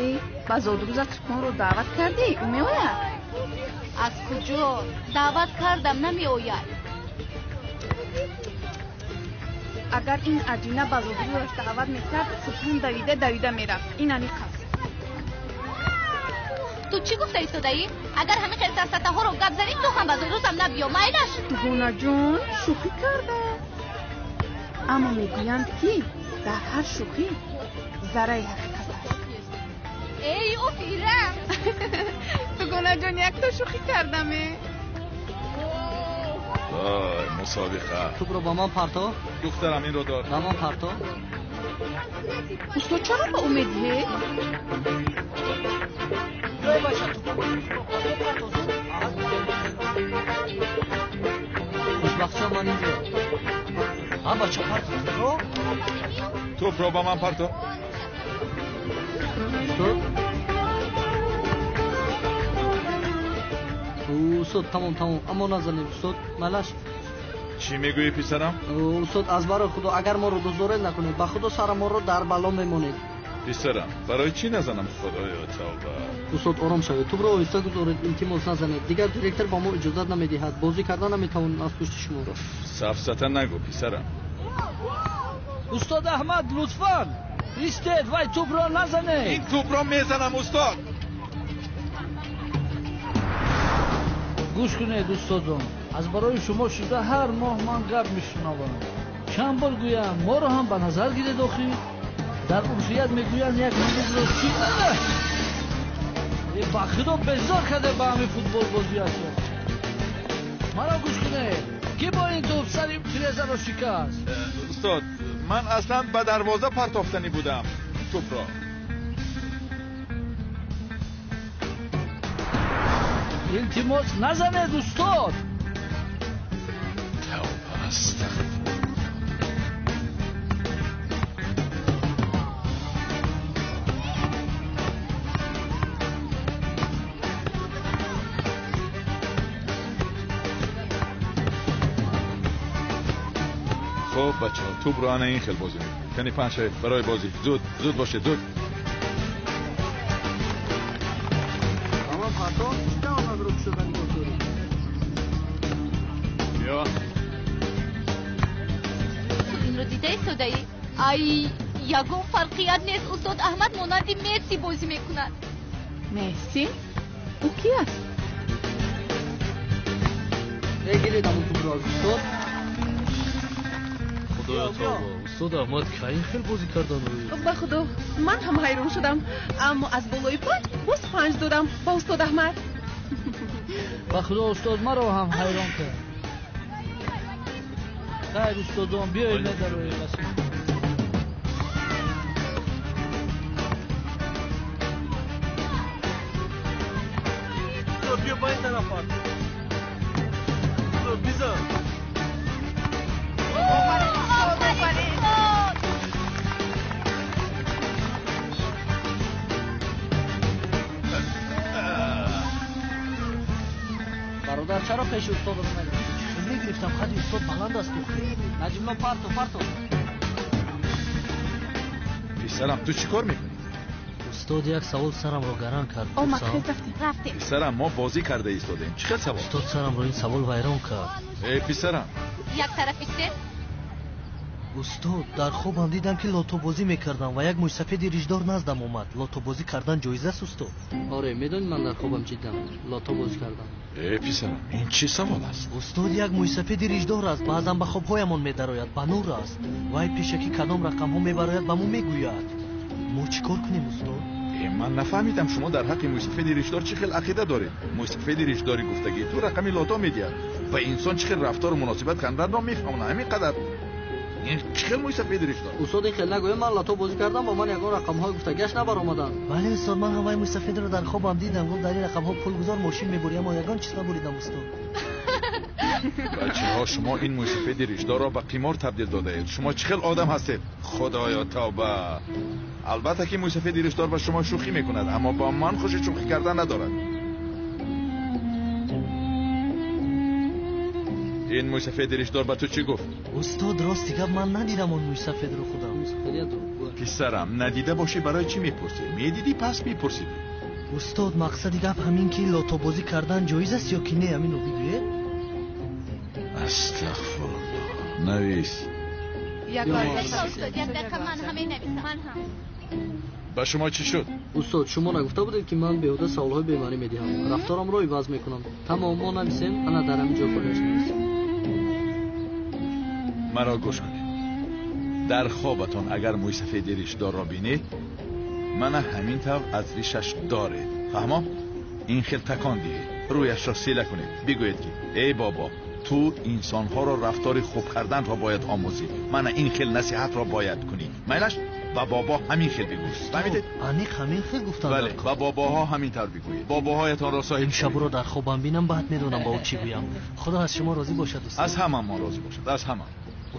Эй, ба зодрӯзат Субҳонро даъват кардӣ? Ӯ меояд? Аз куҷо? Даъват кардам, намеояд. Агар ин аҷина ба зодрӯзаш даъват мекард, Субҳон давида давида мерафт. Ин аниқ аст. Ту чӣ гуфта истодаӣ? Агар ҳамин хел сафсатаҳоро гап занӣ, ту ҳам ба зодрӯзам набиё, майлаш? Дугонаҷон, шӯхӣ кардам. Аммо мегӯянд, ки дар ҳар шӯхӣ зарраи ҳақиқат аст. Эй, офирам! Дугонаҷон, якто шӯхӣ кардаме. Вой, мусобиқа. Тӯпро ба ман парто. Духтарам, инро дор. Ба ман парто. Устод, чаро ба ӯ медиҳед? Хушбахтшон, ман инҷо. Ҳа, бача, парто. Тӯпро ба ман парто. Устод? Устод, тамом, тамом. Аммо назанед, устод. Малаш. Чӣ мегӯӣ, писарам? Устод, аз барои худо, агар моро дузоред накунед, ба худо сарамонро дар бало мемонед. Писарам, барои чӣ назанам, худоё, тавба. Устод, ором шавед. Тӯпро оҳиста гузоред, илтимос, назанед. Дигар директор ба мо иҷозат намедиҳад. Бозӣ карда наметавонем аз пушти шумо. Сафсата нагӯ, писарам. Устод Аҳмад, лутфан истед, вай тӯпро назанед. Ин тӯпро мезанам, устод. Гӯш кунед, устодон, аз барои шумо шуда ҳар моҳ ман гап мешунавам. Чанд бор гӯям, моро ҳам ба назар гиред охир. Дар урфият мегӯянд як намузро чӣ? Ба худо безор карде ба ҳамин футбол бозиятон. Маро гӯш кунед, ки бо ин тӯп сари тирезаро шикаст? Устод, ман аслан ба дарвоза партофтанӣ будам тӯпро. Илтимос, назанед, устод. Тавба, астағфируллоҳ. Хуб, бачаҳо, тӯпро ана ин хел бозӣ мекунем. Кани панҷ шавед барои бозӣ. Зуд, зуд бошед, зуд. Ба ман парто, чӣ тавонад рӯ шуда нигоҳ дорӣ? Биё. Ту инро дида истодаӣ? Ай, ягон фарқият нест. Устод Аҳмад монанди Месси бозӣ мекунад. Месси? Ӯ ки аст? Бегиред ҳамон тӯбро аз устод. Худоё тавба, устод Аҳмад кай ин хел бозӣ кардан рӯй? Ба худо, ман ҳам ҳайрон шудам, аммо аз болои 5 боз 5 додам ба устод Аҳмад. Ба худо устод маро ҳам ҳайрон кард. Хайр устодон, биёед медароем. Биё ба ин тараф. Бизан. Бародар, чаро пеши устодро нагирифтӣ? Мегирифтам, қади устод баланд аст. Наҷмулло, парто, парто. Писарам, ту чӣ кор мекунӣ? Устод як савол сарамро гарон кард. Омад, хез, рафтем, рафтем. Писарам, мо бозӣ карда истодем. Чӣ хел савол? Устод сарамро ин савол вайрон кард. Эй писарам, як тарафи сер. Устод, дар хобам дидам ки лотобозӣ мекардам ва як мӯйсафеди ришдор наздам омад. Лотобозӣ кардан ҷоиз аст, устод? Оре, медонӣ ман дар хобам чӣ дидам? Лотобозӣ кардам. Эй писарам, ин чӣ савол аст? Устод, як мӯйсафеди ришдор аст, баъзан ба хобҳоямон медарояд, ба нур аст. Вай пешакӣ кадом рақамҳо мебарояд ба мо мегӯяд. Мо чӣ кор кунем, устод? Ман нафаҳмидам, шумо дар ҳаққи мӯйсафеди ришдор чӣ хел ақида доред? Мӯйсафеди ришдори гуфтагии ту рақами лото медиҳад. Ба инсон чӣ хел рафтору муносибат карданро мефаҳмонад. Ҳамин қадар. Ин чӣ хел мӯйсафеди ришдор? Устод, ин хел нагӯед, ман лото бозӣ кардам ва ман ягон рақамҳои гуфтагиаш набаромаданд. Бале устод, ман ҳам вай мӯйсафедро дар хобам дидам. Гуфт дар ин рақамҳо пул гузор, мошин мебурӣ, аммо ягон чиз набуридам, устод. Бачаҳо, шумо ин мӯйсафеди ришдорро ба қимор табдил додаед. Шумо чӣ хел одам ҳастед? Худоё тавба. Албатта ки мӯйсафеди ришдор ба шумо шӯхӣ мекунад, аммо бо ман хуши шӯхӣ кардан надорад. Ин мӯйсафеди ришдор ба ту чӣ гуфт? Устод, рости гап, ман надидам он мӯйсафедро худам. Писарам, надида бошӣ барои чӣ мепурсӣ? Медидӣ, пас мепурсидӣ. Устод, мақсади гап ҳамин ки лотобозӣ кардан ҷоиз аст ё ки не, ҳаминро бигӯед. Астағфируллоҳ. Навис. Як дақиқа, ман ҳам менависам. Ман ҳам. Ба шумо чӣ шуд? Устод, шумо нагуфта будед ки ман беҳуда саволҳои бемаънӣ медиҳам. Рафторамро иваз мекунам. Тамом, мо нависем, ана дар ҳамин ҷо холиаш нависем. Маро гӯш кунед. Дар хобатон агар мӯйсафеди ришдорро бинед, мана ҳамин тавр аз ришаш доред. Фаҳмо? Ин хел такон диҳед, рӯяшро сила кунед. Бигӯед ки эй бобо, ту инсонҳоро рафтори хуб карданро бояд омӯзӣ. Мана ин хел насиҳатро бояд кунӣ. Майлаш? Ба бобо ҳамин хел бигӯед. Фаҳмидед? Аниқ ҳамин хел гуфтам. Бале, ба бобоҳо ҳамин тавр бигӯед. Бобоҳоятонро соҳиб. Имшабро дар хобам бинам, баъд медонам ба ӯ чӣ гӯям. Худо аз шумо розӣ бошад, устод. Аз ҳамамон розӣ бошад, аз ҳама.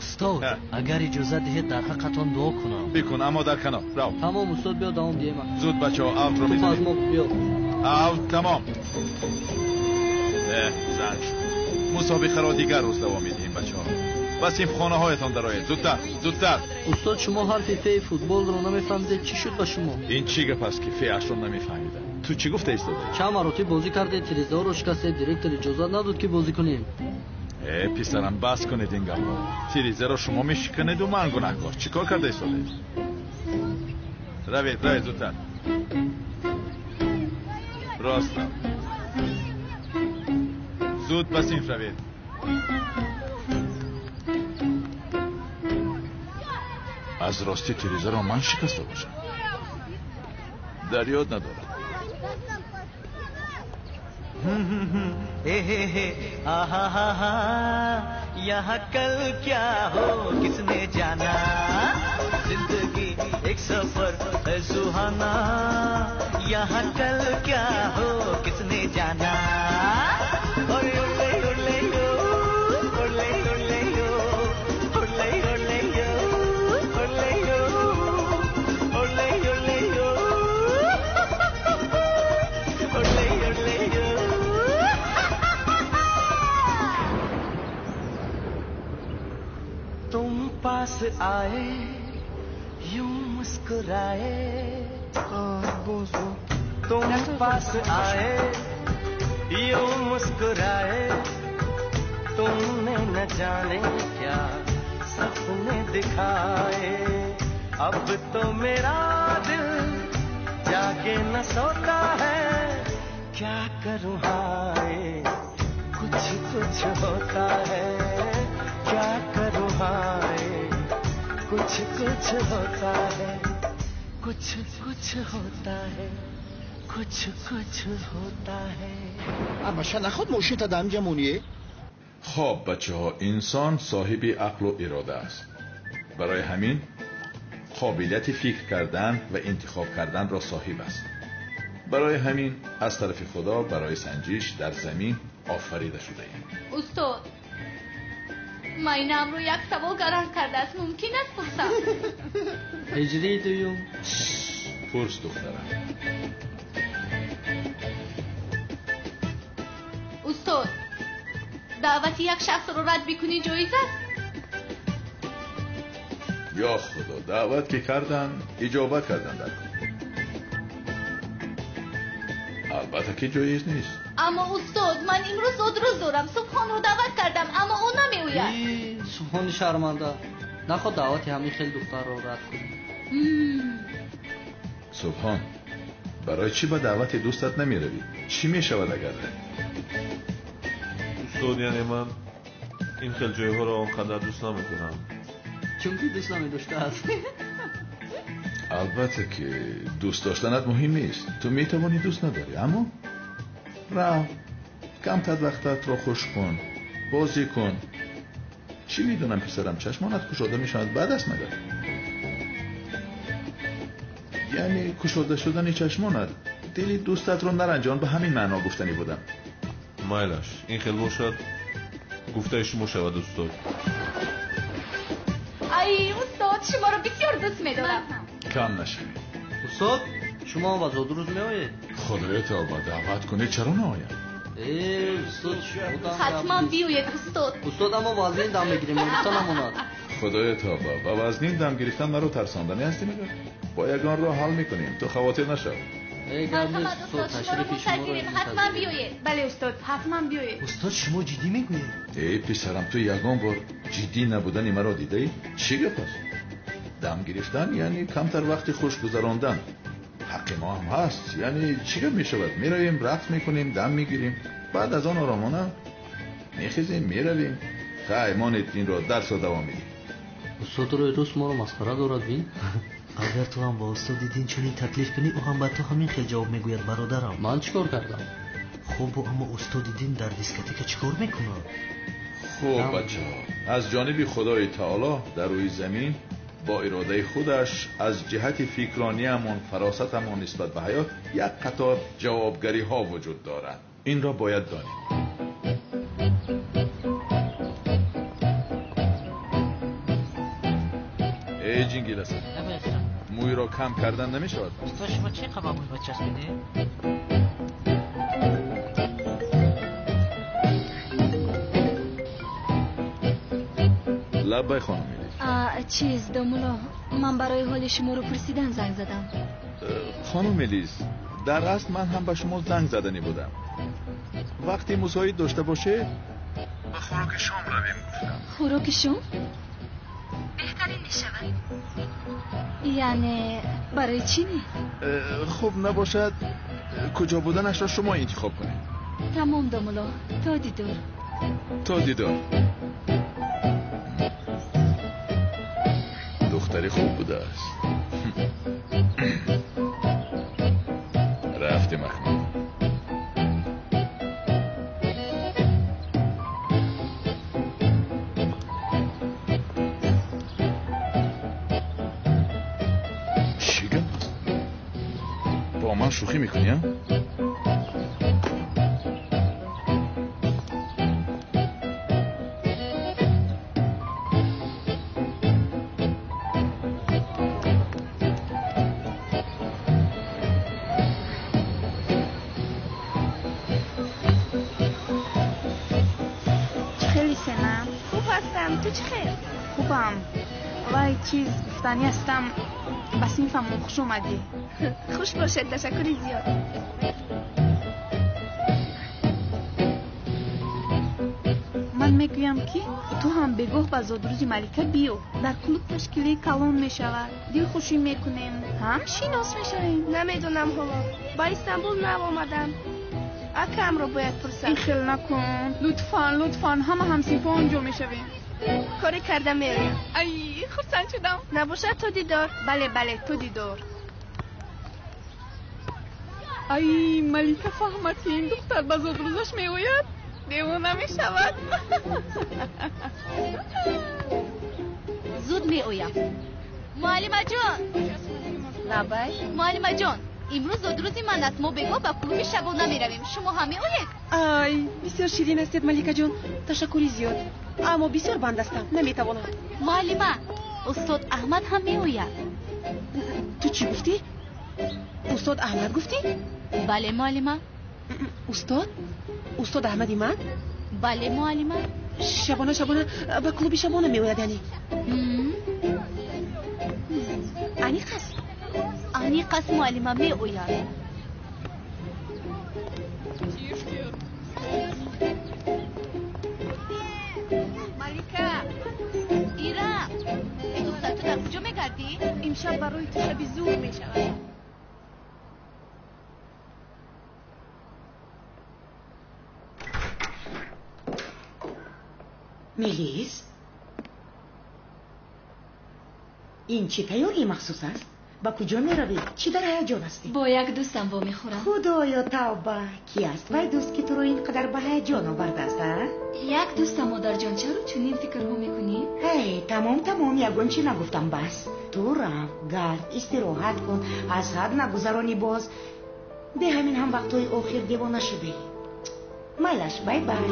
Устод, агар иҷозат диҳед дар ҳаққатон дуо кунам. Бикун, аммо дар канор. Рав. Тамом устод, биё давом диҳем. Зуд бачаҳо, авт-ро мезанем. Аз мо биё. Авт тамом. Зан шуд. Мусобиқаро дигар рӯз давом медиҳем, бачаҳо. Ба синфхонаҳоятон дароед. Зудтар, зудтар. Устод, шумо ҳарфи феи футболро намефаҳмидед. Чӣ шуд ба шумо? Ин чӣ гап аст ки феашро намефаҳмидам? Ту чӣ гуфта истодаӣ? Чанд маротиб бозӣ кардед, тирезаҳоро шикастед, директор иҷозат надод ки бозӣ кунем. Э писарам, бас кунед ин гапҳо. Тирезаро шумо мешиканеду ман гунаҳкор. Чӣ кор карда истодаед? Равед, равед зудтар. Рост рав. Зуд ба синф равед. Аз рости тирезаро ман шикаста бошам? Дар ёд надорам. यहाँ कल क्या हो किसने जाना, जिंदगी एक सफर है सुहाना, यहाँ कल क्या हो किसने जाना। ओले ओले ओले यो, ओले ओले यो, ओले ओले यो, ओले यो, ओले ओले यो, ओले ओले यो। तुम पास आए यूं मुस्कुराए, तुम पास आए यूं मुस्कुराए, तुमने न जाने क्या सपने दिखाए। अब तो मेरा दिल जाके न सोता है, क्या करूं हाय कुछ कुछ कुछ होता है, क्या करूं हाय, कुछ कुछ होता है, कुछ कुछ होता है, कुछ कुछ होता है। Амаша наход мошинта дар ҳамҷа моние? Хоб, бачаҳо, инсон соҳиби ақлу ирода аст. Барои ҳамин қобилияти фикр кардан ва интихоб карданро соҳиб аст. Барои ҳамин аз тарафи Худо барои санҷиш дар замин офарида шудаем. Устод, майнаамро як савол гаранг кардааст, мумкин аст пурсам? Ҳиҷрии дуюм. Пурс, духтарам. Устод, даъвати як шахсро рад бикунӣ ҷоиз аст? Ё Худо, даъват ки кардан, иҷобат кардан дар кор. Албатта ки ҷоиз нест. Аммо устод, ман имрӯз зодрӯз дорам, Субҳонро даъват кардам, аммо ӯ намеояд. Субҳони шарманда, нахоҳ даъвати ҳамин хел духтарро рад кунӣ. Субҳон, барои чӣ ба даъвати дӯстат намеравӣ? Чӣ мешавад агар равӣ? Устод, яъне ман ин хел ҷойҳоро он қадар дӯст намедорам. Чунки дӯст намедоштааст. Албатта ки дӯст доштанат муҳим нест. Ту метавонӣ дӯст надорӣ, аммо рав, камтар вақтатро хуш кун, бозӣ кун. Чӣ медонам, писарам, чашмонат кушода мешавад баъд аст магар? Яъне кушода шудани чашмонат дили дӯстатро наранҷон, ба ҳамин маъно гуфтанӣ будам. Майлаш, ин хел бошад, гуфтаи шумо шавад, устод. Ай, устод, шуморо бисёр дӯст медорам. Кам нашавед. Устод, шумо ба зодрӯз меоед? Худоё тавба, даъват кунед, чаро наоям? Устод, ҳатман биёед, устод. Устод, аммо вазнин дам мегирем, гуфта намонад. Худоё тавба, ба вазнин дам гирифтан маро тарсонданӣ ҳастӣ магар? Бо ягон роҳ ҳал мекунем, ту хавотир нашав. Марҳамат, устод, шуморо мунтазирем, ҳатман биёед. Бале, устод, ҳатман биёед. Устод, шумо ҷиддӣ мегӯед? Эй писарам, ту ягон бор ҷиддӣ набудани маро дидаӣ? Чӣ гап аст? Дам гирифтан яъне камтар вақти хуш гузарондан. Ҳаққи мо ҳам ҳаст. Яъне чӣ гап мешавад? Меравем, рақс мекунем, дам мегирем, баъд аз он оромона мехезем, меравем. Хай, монед инро, дарсро давом медиҳем. Устод рӯи рӯз моро масхара дорад, бин. Агар ту ҳам ба устоди дин чунин таклиф кунӣ, ӯ ҳам ба ту ҳамин хел ҷавоб мегӯяд, бародарам. Ман чӣ кор кардам? Хуб, аммо устоди дин дар дискотека чӣ кор мекунад? Хуб, бачаҳо, аз ҷониби Худои таоло дар рӯи замин бо иродаи худаш аз ҷиҳати фикрониямон, фаросатамон нисбат ба ҳаёт як қатор ҷавобгариҳо вуҷуд дорад. Инро бояд донем. Эй ҷингиласа, мӯйро кам кардан намешавад? Устод, шумо чӣ қадар мӯй бачаспидед? Лаббай, хонум Элиф. Чиз, домуло, ман барои ҳоли шуморо пурсидан занг задам. Хонум Элис, дар асл ман ҳам ба шумо занг заданӣ будам. Вақте мусоид дошта бошед, ба хӯроки шом равем гуфтам. Хӯроки шом? Беҳтарин мешавад. Яъне барои чӣ не? Хуб набошад, куҷо буданашро шумо интихоб кунед. Тамом, домуло, то дидор. То дидор. Духтари хуб будааст. Рафтем акнун. Чӣ гап аст? Бо ман шӯхӣ мекунӣ, а? Ту чӣ хел? Хубам. Вай, чиз гуфтанӣ ҳастам, ба синфамон хуш омадӣ. Хуш бошед, ташаккури зиёд. Ман мегӯям, ки ту ҳам бегоҳ ба зодрӯзи Малика биё. Дар клуб ташкилии калон мешавад, дилхушӣ мекунем, ҳам шинос мешавем. Намедонам ҳоло. Ба Истанбул нав омадам. Акамро бояд пурсам. Ин хел накун. Лутфан, лутфан, ҳама ҳамсинфо онҷо мешавем. Коре карда меоям. Ай, хурсанд шудам. Набошад то дидор. Бале, бале, то дидор. Ай, Малика фаҳмад, ки ин духтар ба зодрӯзаш меояд, девона мешавад. Зуд меоям. Муаллимаҷон! Лабай. Муаллимаҷон, имрӯз зодрӯзи ман аст. Мо бегоҳ ба клуби шабона меравем. Шумо ҳам меоед? Ай, бисёр ширин ҳастед, Маликаҷон. Ташаккури зиёд. Аммо бисёр банд ҳастам, наметавонам. Муаллима, устод Аҳмад ҳам меояд. Ту чӣ гуфтӣ? Устод Аҳмад гуфтӣ? Бале, муаллима. Устод? Устод Аҳмади ман? Бале, муаллима. Шабона шабона ба клуби шабона меояд, яъне? Аниқ аст? Аниқ аст, муаллима, меояд. Малика! Ира! Духтар, ту дар куҷо мегардӣ? Имшаб барои ту шаби зур мешавад. Мелис, ин чӣ тайёрии махсус аст? Ба куҷо меравӣ? Чӣ дар ҳаяҷон ҳастӣ? Бо як дӯстам вомехӯрам. Худоё, тавба! Ки аст вай дӯст, ки туро ин қадар ба ҳаяҷон овардааст, а? Як дӯстам, модарҷон, чаро чунин фикрҳо мекунӣ? Ҳей, тамом, тамом, ягон чӣ нагуфтам, бас. Ту рав, гард, истироҳат кун, аз ҳад нагузаронӣ боз. Бе ҳамин ҳам вақтҳои охир девона шудӣ. Майлаш, бай бай.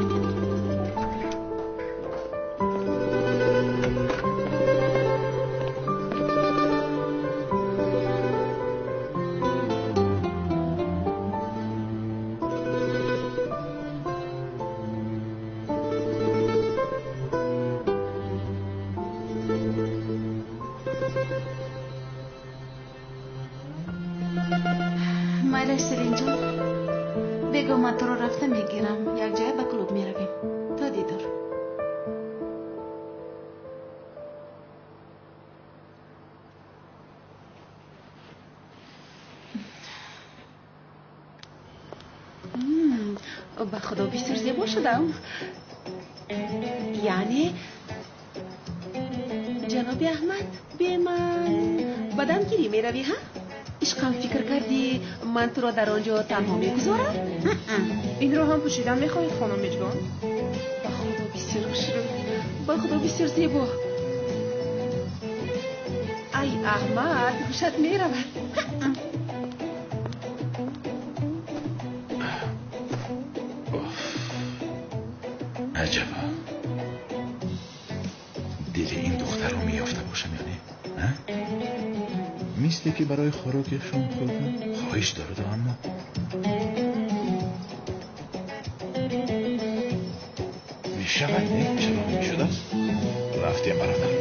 Майлаш, Селинҷон, бего ман туро рафта мегирам. Якҷоя ба клуб меравем. То дидор. Ба худо, бисёр зебо шудам. Яъне ҷаноби Аҳмад, бе ман ба дамгирӣ меравӣ, ҳа? Ишқам, фикр кардӣ, ман туро дар он ҷо танҳо мегузорам? Инро ҳам пӯшидан мехоҳед, хонум Миҷгон? Ба худо, бисёр хушрӯ, ба худо, бисёр зебо. Ай, Аҳмад, ҳушат меравад. Аҷаба, дили ин духтарро меёфта бошам ё не? Мисле ки барои хӯроки шом хӯрдан хоҳиш дорад, аммо мешавад, не? Чаро намешудааст? Рафтем, бародар.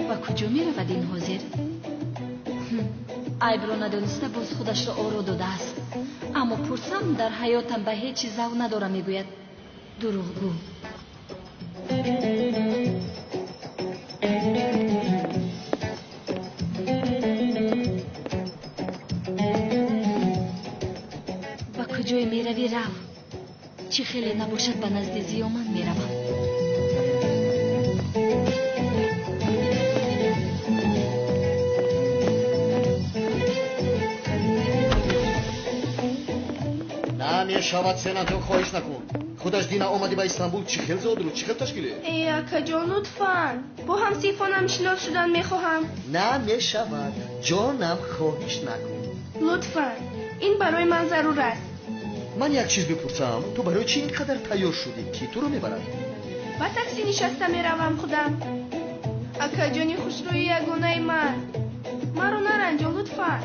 Ба куҷо меравад ин ҳозир? Айбро надониста боз худашро оро додааст. Аммо пурсам, дар ҳаётам ба ҳеҷ чиз завқ надорам, мегӯяд. Дурӯғгӯ. Ба куҷое меравӣ, рав. Чӣ хеле набошад, ба назди Зиёман меравам. Намешавад, Сенатон, хоҳиш накун. Худаш дина омадӣ ба Истанбул, чӣ хел зодрӯз, чӣ хел ташкиле? Э, акаҷон, лутфан. Бо ҳамсинфонам шинос шудан мехоҳам. Намешавад, ҷонам, хоҳиш накун. Лутфан, ин барои ман зарур аст. Ман як чиз бипурсам, ту барои чӣ ин қадар тайёр шудӣ? Кӣ туро мебарад? Ба такси нишаста меравам худам. Акаҷони хушрӯи ягонаи ман, маро наранҷон, лутфан.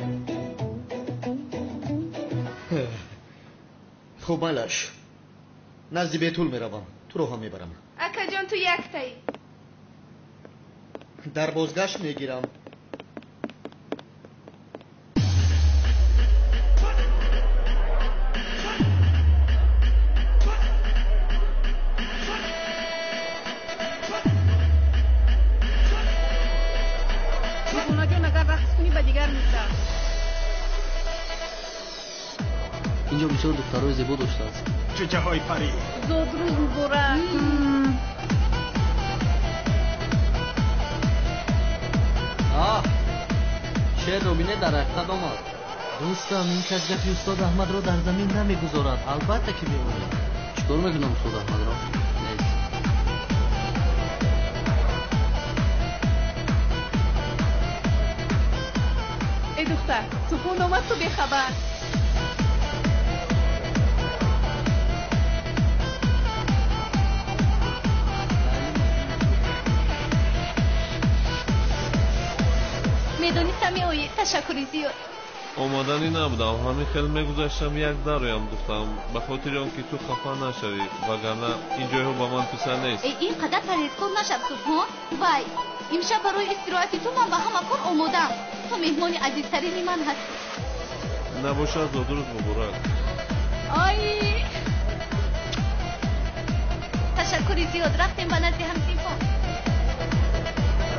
Хуб, майлаш, назди Бетул меравам, туро ҳам мебарам. Акаҷон, ту яктаӣ. Дар бозгашт мегирам. Инҷо бисёр духтарои зебо доштааст. Ҷуҷаҳои парӣ. Зодрӯз муборак. Аҳ, шеърро бинед, дар ҳақиқат омад. Дӯстам, ин кас гапи устод Аҳмадро дар замин намегузорад. Албатта ки меояд. Чӣ кор мекунам устод Аҳмадро? Нест. Эй духтар, субҳон омад, ту бехабар. Медонистам меоӣ. Ташаккури зиёд. Омаданӣ набудам, ҳамин хел мегузаштам, як дароям духтам, ба хотири он ки ту хафа нашавӣ, вагарна ин ҷойҳо ба ман писанд нест. Ин қадар парҳезкор нашав, Субҳон. Вай, имшаб барои истироҳати ту ман ба ҳама кор омодаам. Ту меҳмони азизтарини ман ҳастӣ. Набошад, зодрӯз муборак. Ай, ташаккури зиёд. Рафтем ба назди ҳамсинфон.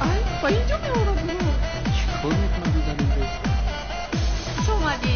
Ай, ба ин ҷо меорад ӯро. Чӣ кор мекунад ӯ дар ин ҷо? Хуш омадӣ.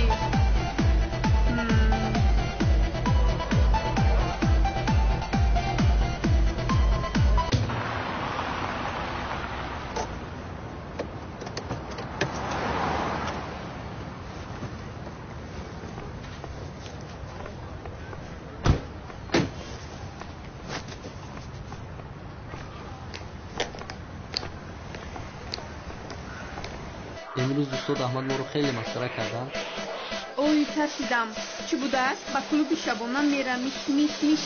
Имрӯз устод Аҳмад моро хеле масхара карданд. Ой, тарсидам. Чӣ будааст? Ба клуби шабона мерам, миш миш миш.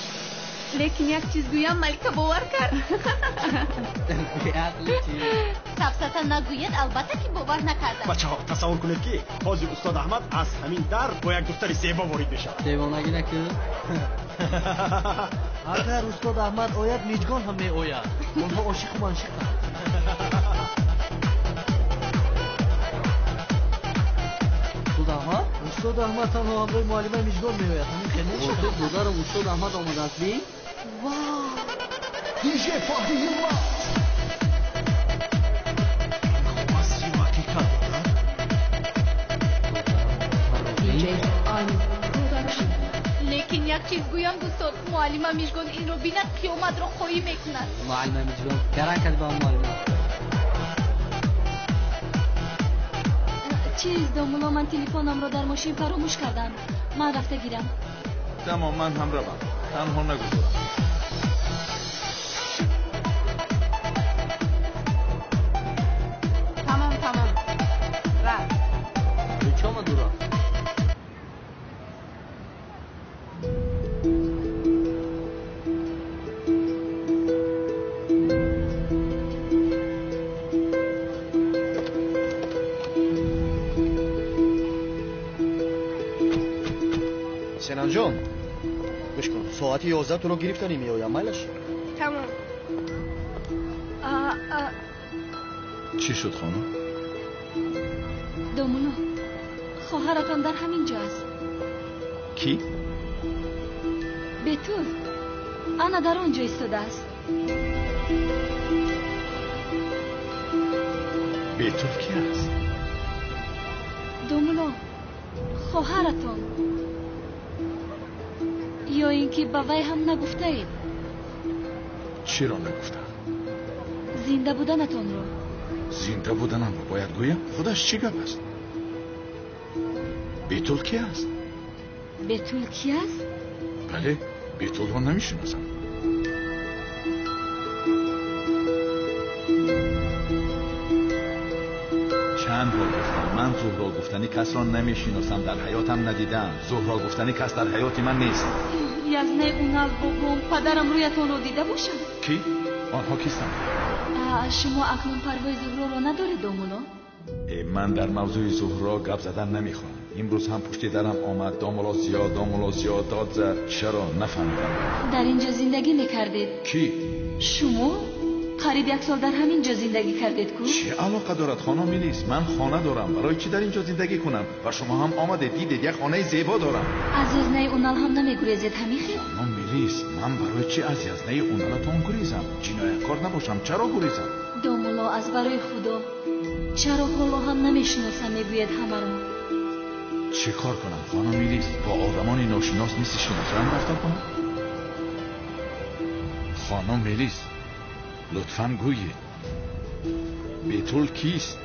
Лекин як чиз гӯям, Малика бовар кард. Беақли чӣ? Сафсата нагӯед, албатта ки бовар накардам. Бачаҳо, тасаввур кунед ки ҳозир устод Аҳмад аз ҳамин дар бо як духтари зебо ворид мешавад. Девонагӣ накун. Агар устод Аҳмад ояд, Миҷгон ҳам меояд. Онҳо ошиқу маншиқанд. Устод Аҳмад танҳо ҳамроҳи муаллимаи Миҷгон меояд. Ҳамин хел мешавад. Додарам, устод Аҳмад омадааст, бин. Вау! DJ Фаҳимулло. Ҳақиқат дорад? Лекин як чиз гӯям, дӯстон, муаллима Миҷгон инро бинад, қиёматро қоим мекунад. Муаллима Миҷгон гаранг кард ба муаллима. Чиз, домулло, ман телефонамро дар мошин фаромӯш кардам. Ман рафта гирам. Тамом, ман ҳам равам. Танҳо нагузорам. Тамом, тамом. Рафт. Чӣ омад ӯро? Сенанҷон, гӯш кун, соати 11 туро гирифтанӣ меоям, майлаш? Тамом. Чӣ шуд, хонум? Домулло, хоҳаратон дар ҳамин ҷо аст. Кӣ? Бетул. Ана дар он ҷо истодааст. Бетул кӣ аст? Домулло, хоҳаратон. Ё ин ки ба вай ҳам нагуфтаед? Чиро нагуфтам? Зинда буданатонро. Зинда буданамро бояд гӯям? Худаш чӣ гап аст? Бетул кӣ аст? Бетул кӣ аст? Бале, Бетулро намешиносам. Чанд бор гуфтам, ман Зуҳро гуфтани касро намешиносам, дар ҳаётам надидаам. Зуҳро гуфтани кас дар ҳаёти ман нест. Язнаи унал бобом, падарам рӯятонро дида бошад? Кӣ? Онҳо кистанд? Шумо акнун парвои Зуҳроро надоред, домулло? Ман дар мавзӯи Зуҳро гап задан намехоҳам. Имрӯз ҳам пушти дарам омад, домулло зиёд, домулло зиёд дод зад. Чаро нафаҳмидам. Дар инҷо зиндагӣ мекардед? Кӣ? Шумо? Қариб як сол дар ҳамин ҷо зиндагӣ кардед ку? Чӣ алоқа дорад, хонум Милис? Ман хона дорам. Барои чӣ дар ин ҷо зиндагӣ кунам? Ва шумо ҳам омадед, дидед, як хонаи зебо дорам. Аз язнаи унал ҳам намегурезед, ҳамин хел? Хонум Милис, ман барои чӣ аз язнаи уналатон гурезам? Ҷинояткор набошам, чаро гурезам? Домулло, аз барои Худо, чаро ҳоло ҳам намешиносам, мегӯяд ҳамаро. Чӣ кор кунам, хонум Мелис? Бо одамони ношинос мисли шиносоям рафтор кунам? Хонум Мелис, лутфан гӯед, Бетул кист?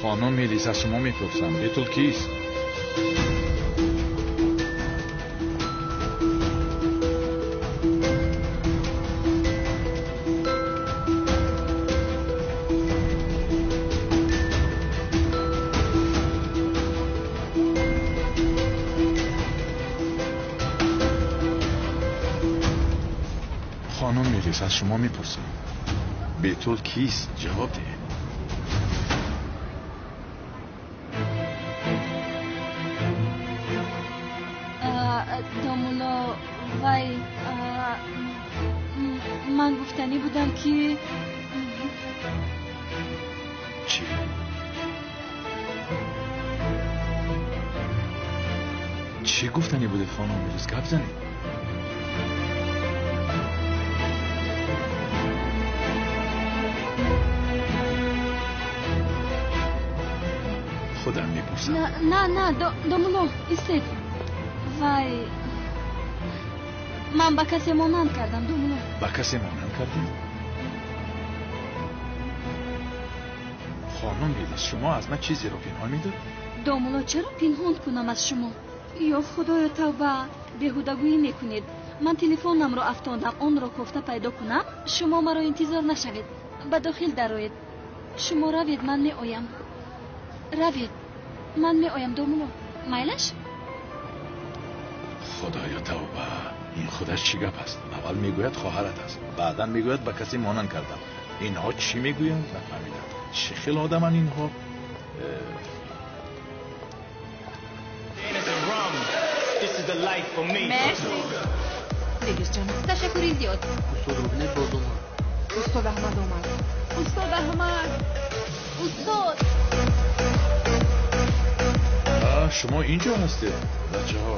Хонум Мелис, аз шумо мепурсам, Бетул кист? Хонум Мелис, аз шумо мепурсам, Бетул кист? Ҷавоб диҳед. Домулло, вай, ман гуфтанӣ будам ки чӣ? Чӣ гуфтанӣ будед, хонум Мелис? Гап занед. Худам мепурсам. На, на, домулло, истед. Вай, ман ба касе монанд кардам, домулло. Ба касе монанд кардед? Хонум Мелис, шумо аз ман чизеро пинҳон медоред? Домулло, чаро пинҳон кунам аз шумо? Ё худоё, тавба, беҳудагӯӣ мекунед. Ман телефонамро афтондам, онро кофта пайдо кунам. Шумо маро интизор нашавед. Ба дохил дароед. Шумо равед, ман меоям. Равед, ман меоям, домулло. Майлаш? Худоё тавба, ин худаш чӣ гап аст? Аввал мегӯяд хоҳарат аст, баъдан мегӯяд ба касе монанд кардам. Инҳо чӣ мегӯянд? Нафаҳмидам. Чӣ хел одаманд инҳо? Мерси. Бегисҷон, ташаккури зиёд. Устод Рубинет боз омад. Устод Аҳмад омад. Устод Аҳмад. Устод. Шумо инҷо ҳастед, бачаҳо?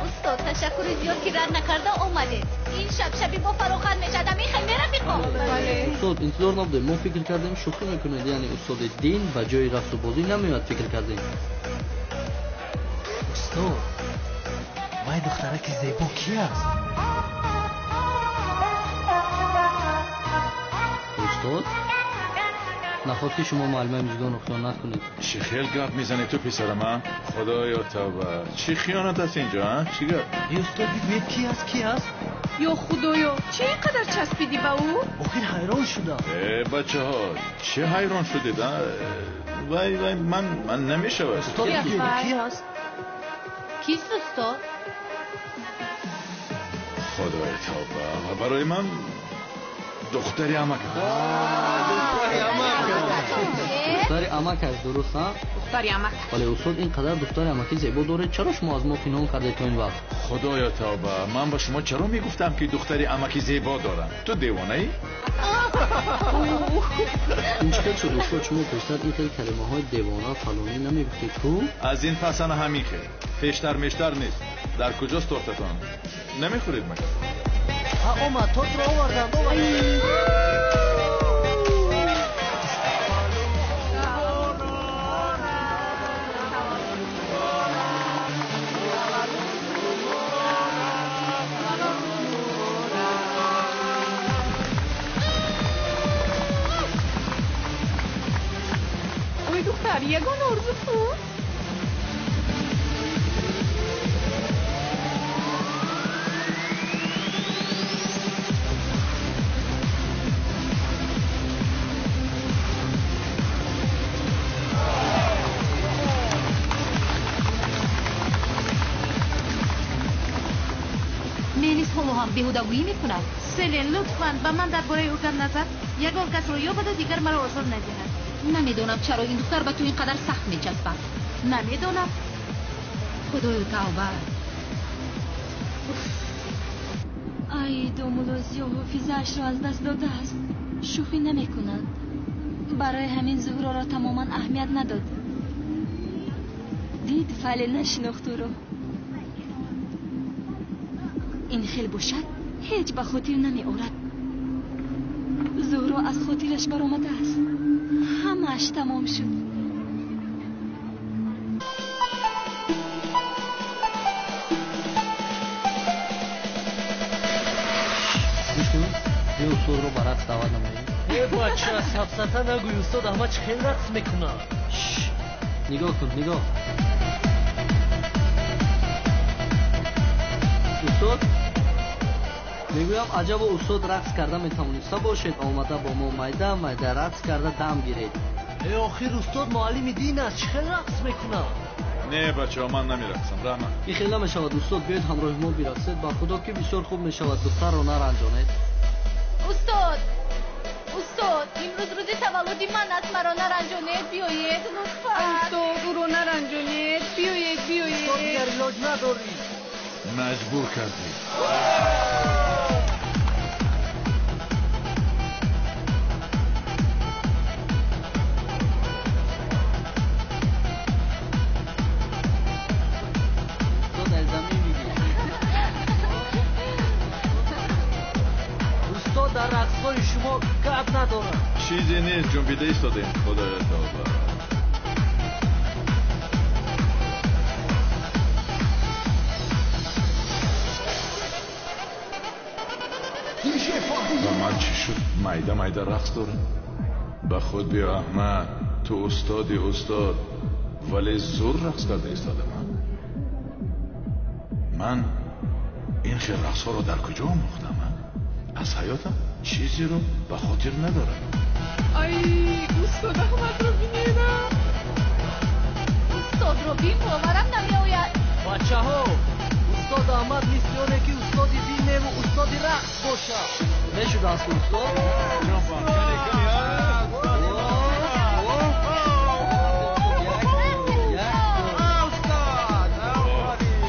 Устод, ташаккури зиёд ки рад накарда омадед. Ин шаб шаби бо фароғат мешавад. Мехоҳем рафиқо. Устод, интизор набудем. Мо фикр кардем шӯхӣ мекунед, яъне устоди дин ба ҷои рақсу бозӣ намеояд, фикр кардем. Устод, вай духтараки зебо ки аст? Устод, наход ки шумо муаллимаи Мижгонро хиёнат кунед. Чӣ хел гап мезанед ту, писарам, а? Худоё тавба, чӣ хиёнат аст инҷо, а? Чӣ гап? Устод, бигӯед ки аст, ки аст? Ё худоё, чӣ ин қадар часпидӣ ба ӯ? Охир ҳайрон шудам. Э, бачаҳо, чӣ ҳайрон шудед, а? Вай, вай, ман намешавад. Устод, бигӯед ки аст? Кист, устод? Худоё тавба, ва барои ман духтари амак. Духтари амак аст, дуруст, а? Духтари амак. Вале устод, ин қадар духтари амаки зебо доред, чаро шумо аз мо пинҳон кардед то ин вақт? Худоё тавба, ман ба шумо чаро мегуфтам ки духтари амаки зебо дорам? Ту девонаӣ? Ин чӣ хел шуд, устод? Шумо пештар ин хел калимаҳои девона фалонӣ намегуфтед ку? Аз ин пас ана ҳамин хел. Пештар мештар нест. Дар куҷост тортатон? Намехӯред магар? Омад, тортро оварданд, оварданд. Ой, духтар, ягон орзу кун. Мелис ҳоло ҳам беҳудагӯӣ мекунад. Селин, лутфан ба ман дар бораи ӯ гап назан. Ягон касро ёбаду дигар маро озор надиҳад. Намедонам чаро ин духтар ба ту ин қадар сахт мечаспад. Намедонам. Худоё тавба. Ай, домулло Зиё ҳофизаашро аз даст додааст. Шӯхӣ намекунад. Барои ҳамин Зуҳроро тамоман аҳамият надод. Дид, вале нашинохт ӯро. Ин хел бошад, ҳеҷ ба хотир намеорад. Зуҳро аз хотираш баромадааст. Ҳамааш тамом шуд. Гӯш кун, биё устодро ба рақс даъват намоем. Э бача, сафсата нагӯй, устод Аҳмад чӣ хел рақс мекунад. Нигоҳ кун, нигоҳ. Устод, мегӯям аҷабо устод рақс карда метавониста бошед, омада бо мо майда майда рақс карда дам гиред. Э охир устод муаллими дин аст, чӣ хел рақс мекунад? Не бачаҳо, ман намерақсам, раҳмат. Ин хел намешавад устод, биёед ҳамроҳи мо бирақсед, ба худо ки бисёр хуб мешавад, духтарро наранҷонед. Устод, устод, имрӯз рӯзи таваллуди ман аст, маро наранҷонед, биёед лутфан. Устод, ӯро наранҷонед, биёед, биёед. Устод, дигар илоҷ надорӣ. Маҷбур кардӣ. Устод, аз замин бигир. Устод, дар рақсҳои шумо гап надорад. Чизе нест, ҷунбида истодем. Худоё тавба. Ба ман чӣ шуд? Майда майда рақс дорам. Ба худ биё Аҳмад, ту устоди устод, вале зур рақс карда истодам. Ман ин хел рақсҳоро дар куҷо омӯхтам? Аз ҳаётам чизеро ба хотир надорам. Ай, устод Аҳмадро бинедам. Устодро бин, боварам намеояд. Бачаҳо, устод Аҳмад мисли оне ки устоди диневу устоди рақс бошад. Мешудааст устод?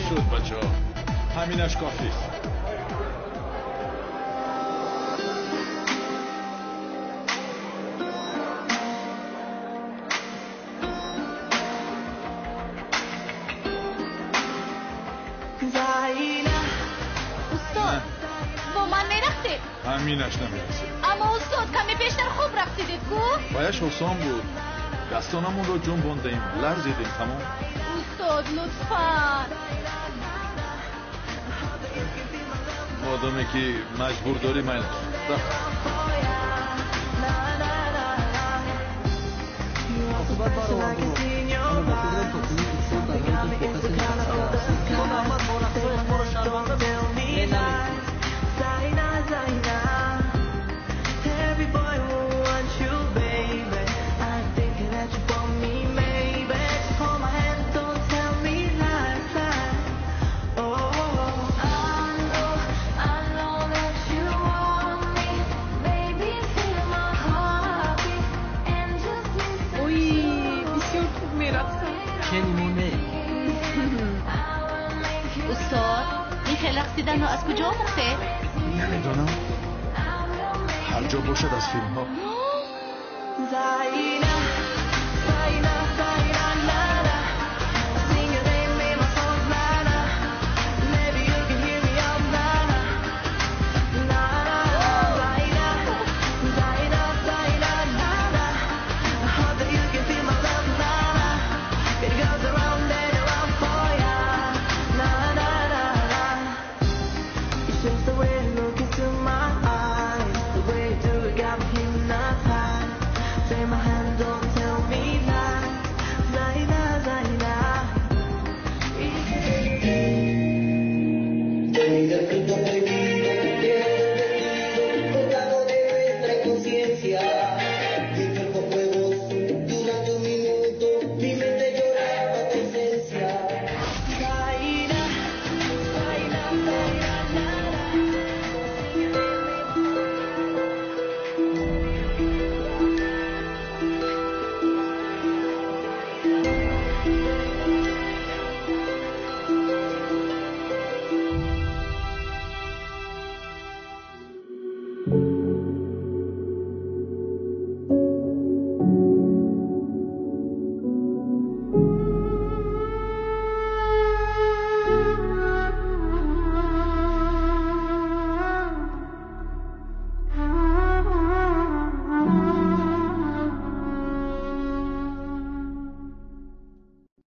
Шуд бачаҳо, ҳаминаш кофист. Устод, бо ман мерақсед? Ҳаминаш намерасед. Аммо устод, каме пештар хуб рақсидед ку? Ваяш осон буд. Дастонамонро ҷунбондем, ларзидем, тамом. Устод, лутфан. Модоме ки маҷбур дорӣ, майлаш. Рафт. Оқибат баровард. Аммо ба фикрам то кунун устод дар ҳаёташ бо касе нарақсидааст. Устод Аҳмад бо рақсҳояш моро шарманда мекунад. Не, намекунад. Ой, бисёр хуб мерақсад. Че нимоне? Устод, ин хел рақсиданро аз куҷо омӯхтед? Намедонам. Ҳар ҷо бошад аз филмҳо.